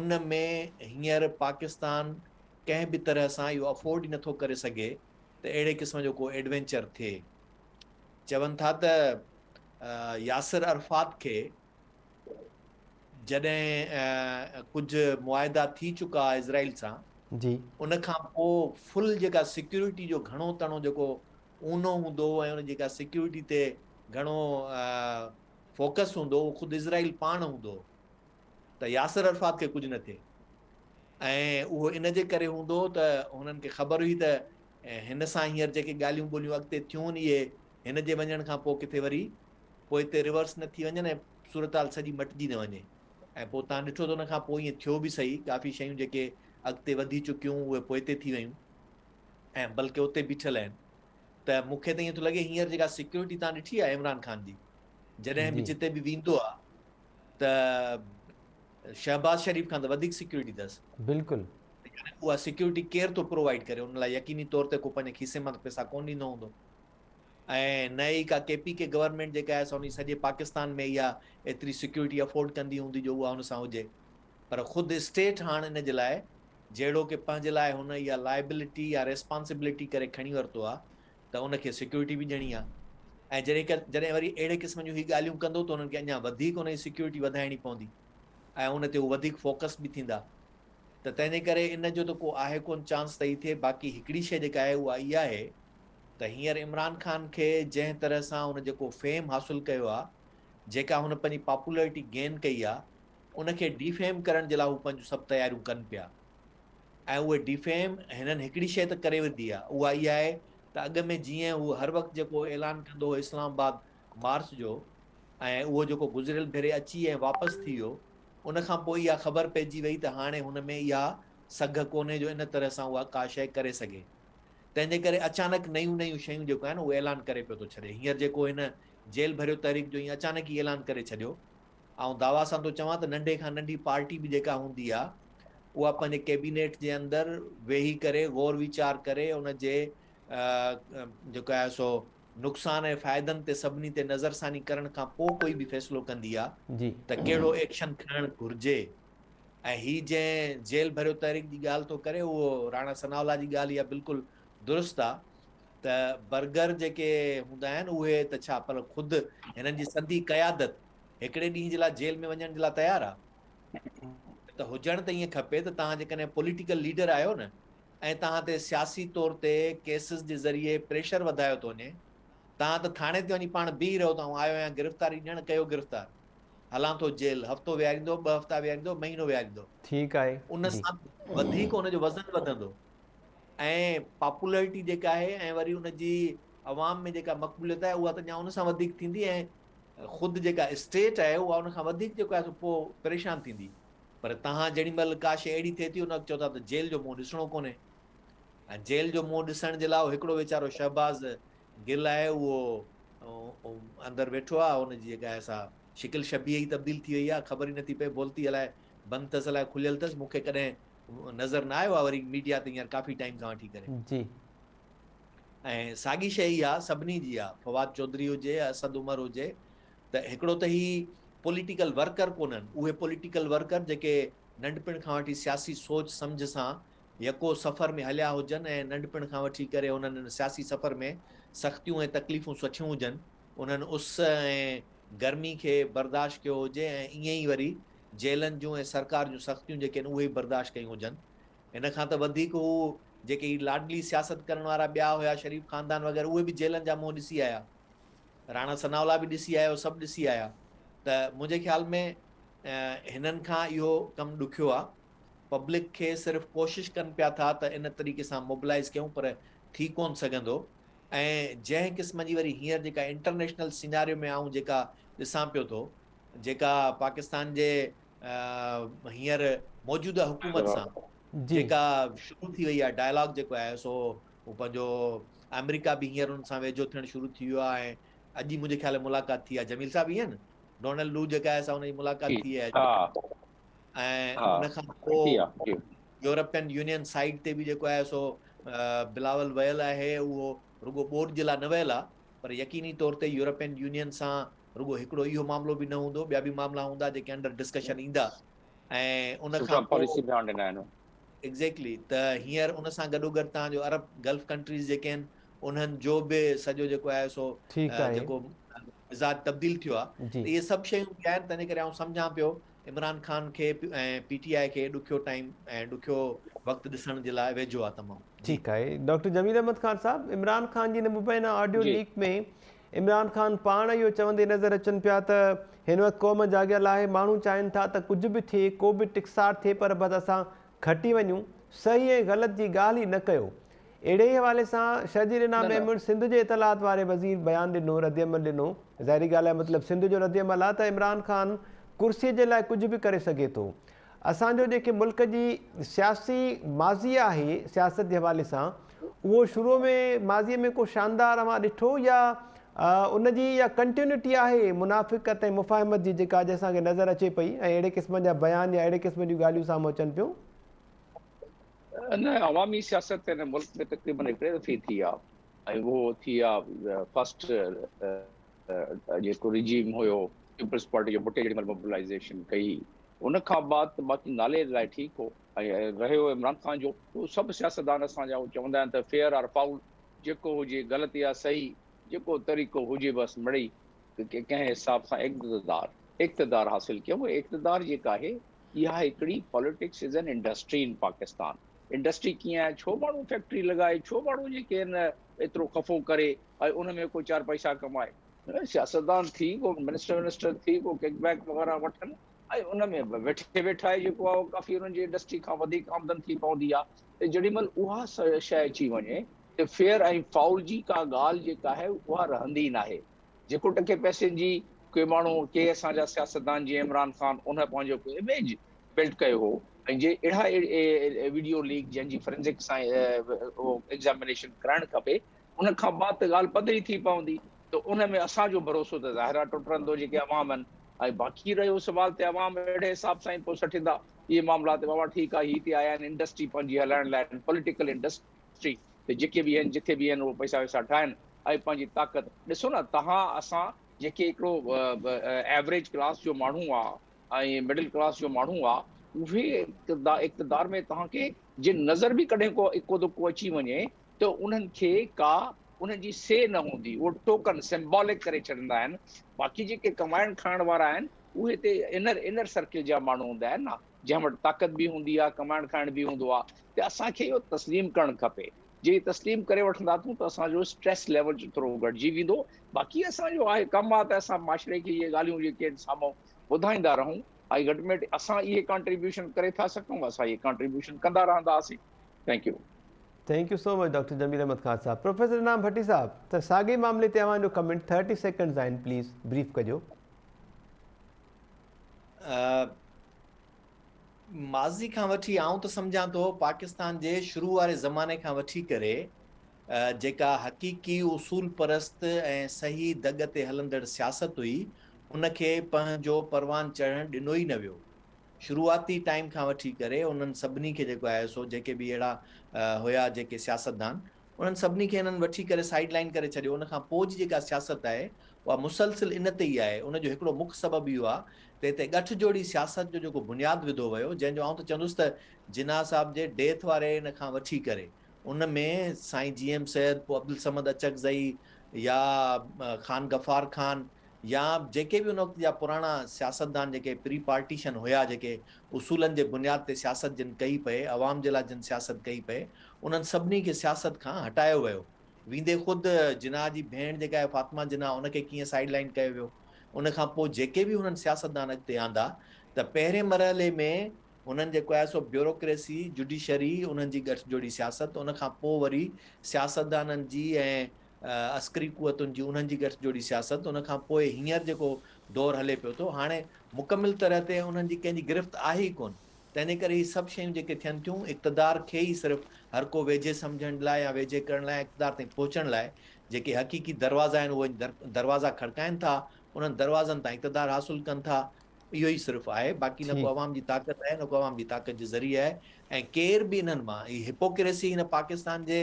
ان ۾ هينئر پاڪستان ڪنهن به طرح سان اهو افورڊ ئي نٿو ڪري سگهي ته اهڙي قسم جو ڪو ايڊوينچر ٿئي. چون ٿا ته ياسر عرفات کي جڏهن ڪجهه معاهدا ٿي چڪا اسرائيل سان جي. ان کان پوء فل جيڪا سيڪيورٽي جو گهڻو تڻو جيڪو اونو هوندو هو ۽ ان جيڪا سيڪيورٽي تي گهڻو فوڪس هوندو هو اهو خود اسرائيل پاڻ هوندو هو ته ياسر عرفات کي ڪجهه نه ٿئي ۽ اهو ان جي ڪري هوندو هو ته هنن کي خبر هئي ته هن سان هينئر جيڪي ڳالهيون ٻولهيون اڳتي ٿيون اهي هن جي وڃڻ کان پوء ڪٿي وري پوئتي ريورس نه ٿي وڃن ۽ صورتحال سڄي مٽجي نه وڃي ۽ پوء تان ڏٺو ته ان کان پوء ائين ٿيو به سهي ڪافي شيون جيڪي اڳتي وڌي چڪيون اهي پوئتي ٿي ويون ۽ بلڪه اتي بيٺل آهن ته مون کي ته ائين ٿو لڳي هينئر جيڪا سيڪيورٽي تان ڏٺي آهي عمران خان جي جڏهن به جتي به ويندو آهي ته شهباز شريف کان ته وڌيڪ سيڪيورٽي اٿس. بلڪل. اها سيڪيورٽي ڪير ٿو پرووائيڊ ڪري ان لاء يقيني طور تي ڪو پنهنجي کيسي مان ته پئسا ڪونه ڏيندو هوندو ۽ نه ئي ڪا ڪي پي ڪي گورنمينٽ جيڪا آهي سا ان سڄي پاڪستان ۾ اها ايتري سيڪيورٽي افورڊ ڪندي هوندي جو اها ان سان هجي پر خود اسٽيٽ هاڻ ان جي لاء جهڙو ڪه پنهنجي لاء هن اها لائبلٽي يا ريسپانسبلٽي ڪري کڻي ورتو آهي ته ان کي سيڪيورٽي به ڏيڻي آهي ۽ جڏهن جڏهن وري اهڙي قسم جون هي ڳالهيون ڪندو ته انهن کي اڃا وڌيڪ ان جي سيڪيورٽي وڌائڻي پوندي ۽ ان تي هو وڌيڪ فوڪس به ٿيندا ته تنهن جي ڪري ان جو ته ڪو آهي ڪونه چانس ته هي ٿئي باقي هڪڙي شيء جيڪا آهي اها اها آهي ته هينئر عمران خان کي جنهن طرح سان هن جيڪو فيم حاصل ڪيو آهي جيڪا هن پنهنجي پاپولرٽي گين ڪئي آهي ان کي ڊيفيم ڪرڻ جي لاء هو پنهنجون سڀ تياريون ڪن پيا ۽ اهي ڊيفيم هنن هڪڙي شيء ته ڪري وڌي آهي اها اها آهي ته اڳ ۾ جيئن هو هر وقت جيڪو اعلان ڪندو هو اسلام آباد مارچ جو ۽ اهو جيڪو گذريل ڀيري اچي ۽ واپس ٿي ويو ان کان پوء اها خبر پئجي وئي ته هاڻي هن ۾ اها سگهه ڪونهي جو ان طرح سان اها ڪا شيء ڪري سگهي تنهن جي ڪري اچانڪ نيون نيون شيون جيڪو آهن اهو اعلان ڪري پيو ٿو ڇڏي هينئر جيڪو هن جيل ڀريو تحريڪ جو ائين اچانڪ ئي اعلان ڪري ڇڏيو آئون دعويٰ سان ٿو چوان ته ننڍي کان ننڍي پارٽي به جيڪا هوندي آ اها پنهنجي ڪيبينيٽ جي اندر ويهي ڪري غور ويچار ڪري ان جي جيڪو آهي سو نقصان ۽ فائدن تي سڀني تي نظرثاني ڪرڻ کان پوء ڪوئي به فيصلو ڪندي آ ته ڪهڙو ايڪشن کڻڻ گهرجي ۽ هي جنهن جيل ڀريو تحريڪ جي ڳالهه ٿو ڪري اهو راڻا ثناء الله جي ڳالهه اها بلڪل درست آ ته برگر جيڪي هوندا آهن اهي ته ڇا پر خود هنن جي سڌي قيادت هڪڙي ڏينهن جي لاء جيل ۾ وڃڻ جي لاء تيار آ ته هجڻ ته ائين کپي ته توهان جيڪڏهن پوليٽيڪل ليڊر آهيو نه ۽ توهان تي سياسي طور تي ڪيسز جي ذريعي پريشر وڌايو ٿو وڃي توهان ته ٿاڻي تي وڃي پاڻ بيهي رهو ته آئون آيو آهيان گرفتاري ڏيڻ ڪيو گرفتار هلان ٿو جيل هفتو ويهاريندو ٻه هفتا ويهاريندو مهينو ويهاريندو ٺيڪ آهي ان سان وڌيڪ ان جو وزن وڌندو ۽ پاپولرٽي جيڪا آهي ۽ وري ان جي عوام ۾ جيڪا مقبوليت آهي اها ته اڃا ان سان وڌيڪ ٿيندي ۽ خود جيڪا اسٽيٽ آهي اها ان کان وڌيڪ جيڪو آهي سو پوء پريشان ٿيندي. پر توهان جيڏي مهل ڪا شيء اهڙي ٿئي ٿي ان وقت چئو ٿا ته جيل جو منهن ڏسڻو ڪونهي ۽ جيل جو منهن ڏسڻ جي لاء هڪڙو ويچارو شهباز گل آهي اهو اندر ويٺو آهي ان جي جيڪا آهي سا شڪل شبيهه ئي تبديل ٿي وئي آهي خبر ئي نٿي پئي بولتي الائي بند اٿس الائي کليل اٿس مون کي ڪڏهن نظر نه آيو آهي وري ميڊيا تي هينئر ڪافي ٽائيم کان وٺي ڪري. جي. ۽ ساڳي شيء ئي آهي سڀني جي آهي فواد چوڌري هجي اسد عمر هجي ته هڪڙو ته هي پوليٽيڪل ورڪر ڪونهن، اهي پوليٽيڪل ورڪر جيڪي ننڍپڻ کان وٺي سياسي سوچ سمجهه سان يڪو سفر ۾ هليا هجن ۽ ننڍپڻ کان وٺي ڪري انهن ان سياسي سفر ۾ سختيون ۽ تڪليفون سٺيون هجن، انهن اس ۽ گرمي کي برداشت ڪيو هجي ۽ ائين ئي وري جيلن جون ۽ سرڪار جون سختيون جيڪي آهن اهي به برداشت ڪيون هجن. ان کان ته وڌيڪ هو جيڪي هي لاڏلي سياست ڪرڻ وارا ٻيا هيا شريف خاندان وغيره اهي به جيلن جا منهن ڏسي آيا. راڻا ثناء الله به ڏسي آيو سڀ ڏسي آيا ته منهنجي خيال ۾ هنن کان اهو ڪم ڏکيو آ پبلڪ کي صرف ڪوشش ڪن پيا ٿا ته ان طريقي سان موبلائز ڪيون پر ٿي ڪون سگهندو ۽ جنهن قسم جي وري هينئر جيڪا انٽرنيشنل سيناريو ۾ آئون جيڪا ڏسان پيو ٿو جيڪا پاڪستان جي هينئر موجوده حڪومت سان جيڪا شروع ٿي وئي آ ڊائلاگ جيڪو آهي سو هو پنهنجو آمريڪا به هينئر ان سان ويجهو ٿيڻ شروع ٿي ويو آهي ۽ اڄ ئي منهنجي خيال ۾ ملاقات ٿي آهي جميل صاحب ائين نه ڊونلڊ لو جيڪا آهي سا ان جي ملاقات ٿي آهي ۽ ان کان پوء يورپين يونين سائيڊ تي به جيڪو آهي سو بلاول ويل آهي اهو رڳو ٻوڏ جي لاء نه ويل آهي پر يقيني طور تي يورپين يونين سان رڳو هڪڙو اهو معاملو به نه هوندو ٻيا به معاملا هوندا جيڪي انڊر ڊسڪشن ايندا ۽ ان کان پوء ايگزيڪٽلي ته هينئر ان سان گڏوگڏ توهان جو عرب گلف ڪنٽريز جيڪي آهن انهن جو به سڄو جيڪو آهي سو جيڪو مزاج تبديل ٿيو آهي ته اهي سڀ شيون به آهن تنهن ڪري آئون سمجهان پيو عمران خان کي ۽ پي ٽي آء کي ڏکيو ٽائيم ۽ ڏکيو وقت ڏسڻ جي لاء ويجهو آهي تمام. ٺيڪ آهي ڊاڪٽر جميل احمد خان صاحب عمران خان جي مبينا آڊيو ليڪ ۾ عمران خان پاڻ اهو چوندي نظر اچن پيا ته هن وقت قوم جاڳيل آهي، ماڻهو چاهين ٿا ته ڪجهه به ٿئي، ڪو به ٽڪساٽ ٿئي پر بس اسان کٽي وڃون، صحيح ۽ غلط جي ڳالهه ئي نه ڪيو. اهڙي ئي حوالي سان شرجيل انعام ميمڻ سنڌ جي اطلاعات واري وزير بيان ڏنو، ردعمل ڏنو، ظاهري ڳالهه آهي مطلب سنڌ جو ردعمل آهي ته عمران خان ڪرسي جي لاء ڪجهه به ڪري سگهي ٿو. اسان جو جيڪي ملڪ جي سياسي ماضي آهي سياست جي حوالي سان اهو شروع ۾ ماضي ۾ ڪو شاندار اوهان ڏٺو يا ان جي اها ڪنٽينيوٽي آهي منافقت ۽ مفاهمت جي جيڪا اڄ اسان کي نظر اچي پئي ۽ اهڙي قسم جا بيان يا اهڙي قسم جون ڳالهيون سامهون اچن پيون. نه عوامي سياست هن ملڪ ۾ تقريبن هڪڙي دفعي ٿي آهي ۽ اهو ٿي آهي فرسٽ جيڪو رجيم هيو پيپلز پارٽي جو ڀٽي جيڏي مهل موبلائيزيشن ڪئي ان کان بعد ته باقي نالي لاء ٺيڪ هو ۽ رهيو عمران خان جو اهو سڀ سياستدان اسان جا چوندا آهن ته فيئر آر فائول جيڪو هجي غلط يا صحيح جيڪو طريقو هجي بس مڙئي ڪنهن حساب سان اقتدار اقتدار حاصل ڪيون اقتدار جيڪا آهي اها هڪڙي politics is an industry in Pakistan industry ڪيئن آهي ڇو ماڻهو فيڪٽري لڳائي ڇو ماڻهو جيڪي آهن ايترو خفو ڪري ۽ ان ۾ ڪو چار پئسا ڪمائي. سياستدان ٿي ڪو منسٽر ونسٽر ٿي ڪو ڪڪ بيڪ وغيره وٺن ۽ ان ۾ ويٺي ويٺائي جيڪو آهي ڪافي انهن جي انڊسٽري کان وڌيڪ آمدن ٿي پوندي آهي ته جيڏي مهل اها شيء اچي وڃي ته فيئر ۽ فائول جي ڪا ڳالهه جيڪا آهي اها رهندي ناهي جيڪو ٽڪي پئسن جي ڪي ماڻهو ڪي اسان جا سياستدان جيئن عمران خان ان پنهنجو ڪو اميج بلڊ ڪيو هو ۽ جي اهڙا ويڊيو ليڪ جنهن جي فرينزڪ سان ايگزامينيشن ڪرائڻ کپي ان کان بعد ته ڳالهه پڌري ٿي پوندي ته ان ۾ اسان جو ڀروسو ته ظاهر آهي ٽٽندو جيڪي عوام آهن ۽ باقي رهيو سوال ته عوام اهڙي حساب سان ئي پوء سٺيندا اهي معاملا ته بابا ٺيڪ آهي هي اتي آيا آهن انڊسٽري پنهنجي هلائڻ لاء پوليٽيڪل انڊسٽري ته جيڪي به آهن جٿي به آهن اهي پئسا وئسا ٺاهن ۽ پنهنجي طاقت ڏسو نه توهان اسان جيڪي هڪڙو ايوريج ڪلاس جو ماڻهو آ ۽ مڊل ڪلاس جو ماڻهو آ اهي اقتدار ۾ توهان کي جي نظر به ڪڏهن ڪو اڪو دڪو اچي وڃي ته انهن کي ڪا انهن جي سي نه هوندي اهو ٽوڪن سمبولڪ ڪري ڇڏندا آهن باقي جيڪي ڪمائڻ کائڻ وارا آهن اهي تي انر انر سرڪل جا ماڻهو هوندا آهن نه جنهن وٽ طاقت به هوندي آهي ڪمائڻ کائڻ به هوندو آهي ته اسان کي اهو تسليم ڪرڻ کپي جي تسليم ڪري وٺنداسون ته اسان جو اسٽريس ليول ٿورو گهٽجي ويندو باقي اسان جو آهي ڪم آهي ته اسان معاشري کي اهي ڳالهيون جيڪي آهن سامهون ٻڌائيندا رهون ۽ گهٽ ۾ گهٽ اسان اهي ڪانٽريبيوشن ڪري ٿا سگهون اسان اهي ڪانٽريبيوشن ڪندا رهنداسين thank you. Thank you so much doctor Jamil Ahmed Khan صاحب پروفيسر انعام ڀٽي صاحب ته ساڳئي معاملي تي اوهان جو ڪمينٽ ٿرٽي سيڪنڊز آهن پليز بريف ڪجو. ماضي کان وٺي آئون ته سمجهان ٿو پاڪستان جي شروع واري زماني کان وٺي ڪري جيڪا حقيقي اصول پرست ۽ صحيح دڳ تي هلندڙ سياست هئي ان کي پنهنجو پروان چڙهڻ ڏنو ئي نه ويو. شروعاتي ٽائيم کان وٺي ڪري انهن سڀني کي جيڪو آهي سو جيڪي به اهڙا هيا جيڪي سياستدان انهن سڀني کي هنن وٺي ڪري سائيڊ لائين ڪري ڇڏيو ان کان پوء جي جيڪا سياست آهي اها مسلسل ان تي ئي آهي ان جو هڪڙو مک سبب اهو آهي ته هتي ڳٺ جوڙي سياست جو جيڪو بنياد وڌو ويو جنهن جو آئون ته چوندس ته جناح صاحب جي ڊيٿ واري ان کان وٺي ڪري ان ۾ سائين جي ايم سيد پوء عبدالصمد اچڪزئي يا خان غفار خان يا جيڪي به ان وقت جا پراڻا سياستدان جيڪي پري پارٽيشن هيا جيڪي اصولن جي بنياد تي سياست جن ڪئي پئي عوام جي لاء جن سياست ڪئي پئي انهن سڀني کي سياست کان هٽايو ويو ويندي خود جناح جي ڀيڻ جيڪا آهي فاطمه جناح ان کي ڪيئن سائيڊ لائين ڪيو ويو ان کان پوء جيڪي به انهن سياستدان اڳتي آندا ته پهرين مرحلي ۾ انهن جيڪو آهي سو بيوروڪريسي جڊيشري انهن جي ڳٺ جوڙي سياست ان کان پوء وري سياستدانن جي ۽ عسڪري قوتن جي انهن جي ڳٺ جوڙي سياست ان کان پوء هينئر جيڪو دور هلي پيو ٿو هاڻي مڪمل طرح تي انهن جي ڪنهن جي گرفت آهي ئي ڪونه تنهنجي ڪري هي سڀ شيون جيڪي ٿين ٿيون اقتدار کي ئي صرف هر ڪو ويجهي سمجهڻ لاء يا ويجهي ڪرڻ لاء اقتدار تائين پهچڻ لاء جيڪي حقيقي دروازا آهن اهي دروازا کڙڪائن ٿا انهن دروازن تان اقتدار حاصل ڪن ٿا اهو ئي صرف آهي باقي نه ڪو عوام جي طاقت آهي نه ڪو عوام جي طاقت جي ذريعي آهي ۽ ڪير به انهن مان هي هپوڪريسي هن پاڪستان جي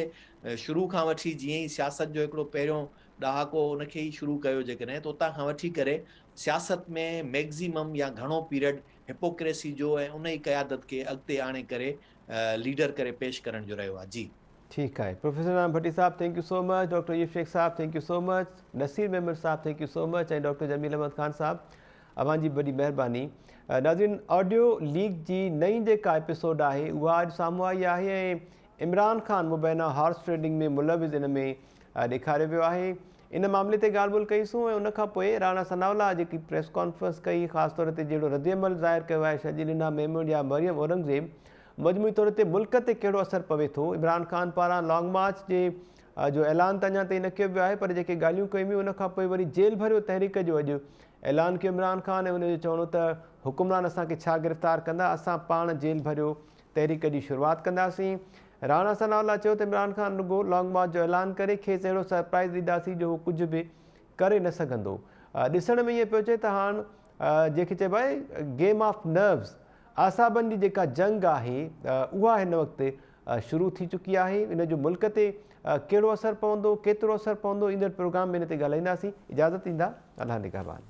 شروع کان وٺي جيئن ئي سياست جو هڪڙو پهريون ڏهاڪو ان کي ئي شروع ڪيو جيڪڏهن ته اتان کان وٺي ڪري سياست ۾ ميگزيمم يا گهڻو پيريڊ هپوڪريسي جو ۽ ان ئي قيادت کي اڳتي آڻي ڪري ليڊر ڪري پيش ڪرڻ جو رهيو آهي جي. ٺيڪ آهي پروفيسر نعمان ڀٽي صاحب thank you so much doctor Ayub Shaikh صاحب thank you so much Naseer Memon صاحب thank you so much ۽ doctor Jamil Ahmed Khan صاحب اوهان جي وڏي مهرباني. ناظرين آڊيو ليڪ جي نئين جيڪا ايپيسوڊ آهي اها اڄ سامهون آئي آهي ۽ عمران خان مبينا هارس ٽريڊنگ ۾ ملوث ان ۾ ڏيکاريو ويو آهي ان معاملي تي ڳالهه ٻولهه ڪئي سون ۽ ان کان پوء راڻا ثناء الله جيڪي پريس ڪانفرنس ڪئي خاص طور تي جهڙو ردعمل ظاهر ڪيو آهي شرجيل انعام ميمڻ يا مريم اورنگزيب مجموعي طور تي ملڪ تي ڪهڙو اثر پوي ٿو عمران خان پاران لانگ مارچ جي جو اعلان ته اڃا تائين نه ڪيو ويو آهي پر جيڪي ڳالهيون ڪيون ويون ان کان پوء وري جيل ڀريو تحريڪ جو اڄ اعلان ڪيو عمران خان ۽ ان جو چوڻ هو ته حڪمران اسان کي ڇا گرفتار ڪندا اسان پاڻ جيل ڀريو تحريڪ جي شروعات ڪنداسين. راڻا ثناء الله چيو ته عمران خان رڳو لانگ مارچ جو اعلان ڪري کيس اهڙو سرپرائز ڏينداسين جو هو ڪجهه به ڪري نه سگهندو. ڏسڻ ۾ ائين پيو اچي ته هاڻ جنهن کي چئبو آهي گيم آف نروز اعصابن جي جيڪا جنگ آهي اها هن وقت شروع ٿي چڪي آهي ان جو ملڪ تي ڪهڙو اثر پوندو ڪيترو اثر پوندو ايندڙ پروگرام ۾ ان تي ڳالهائينداسين اجازت ڏيندا الله نگهبان.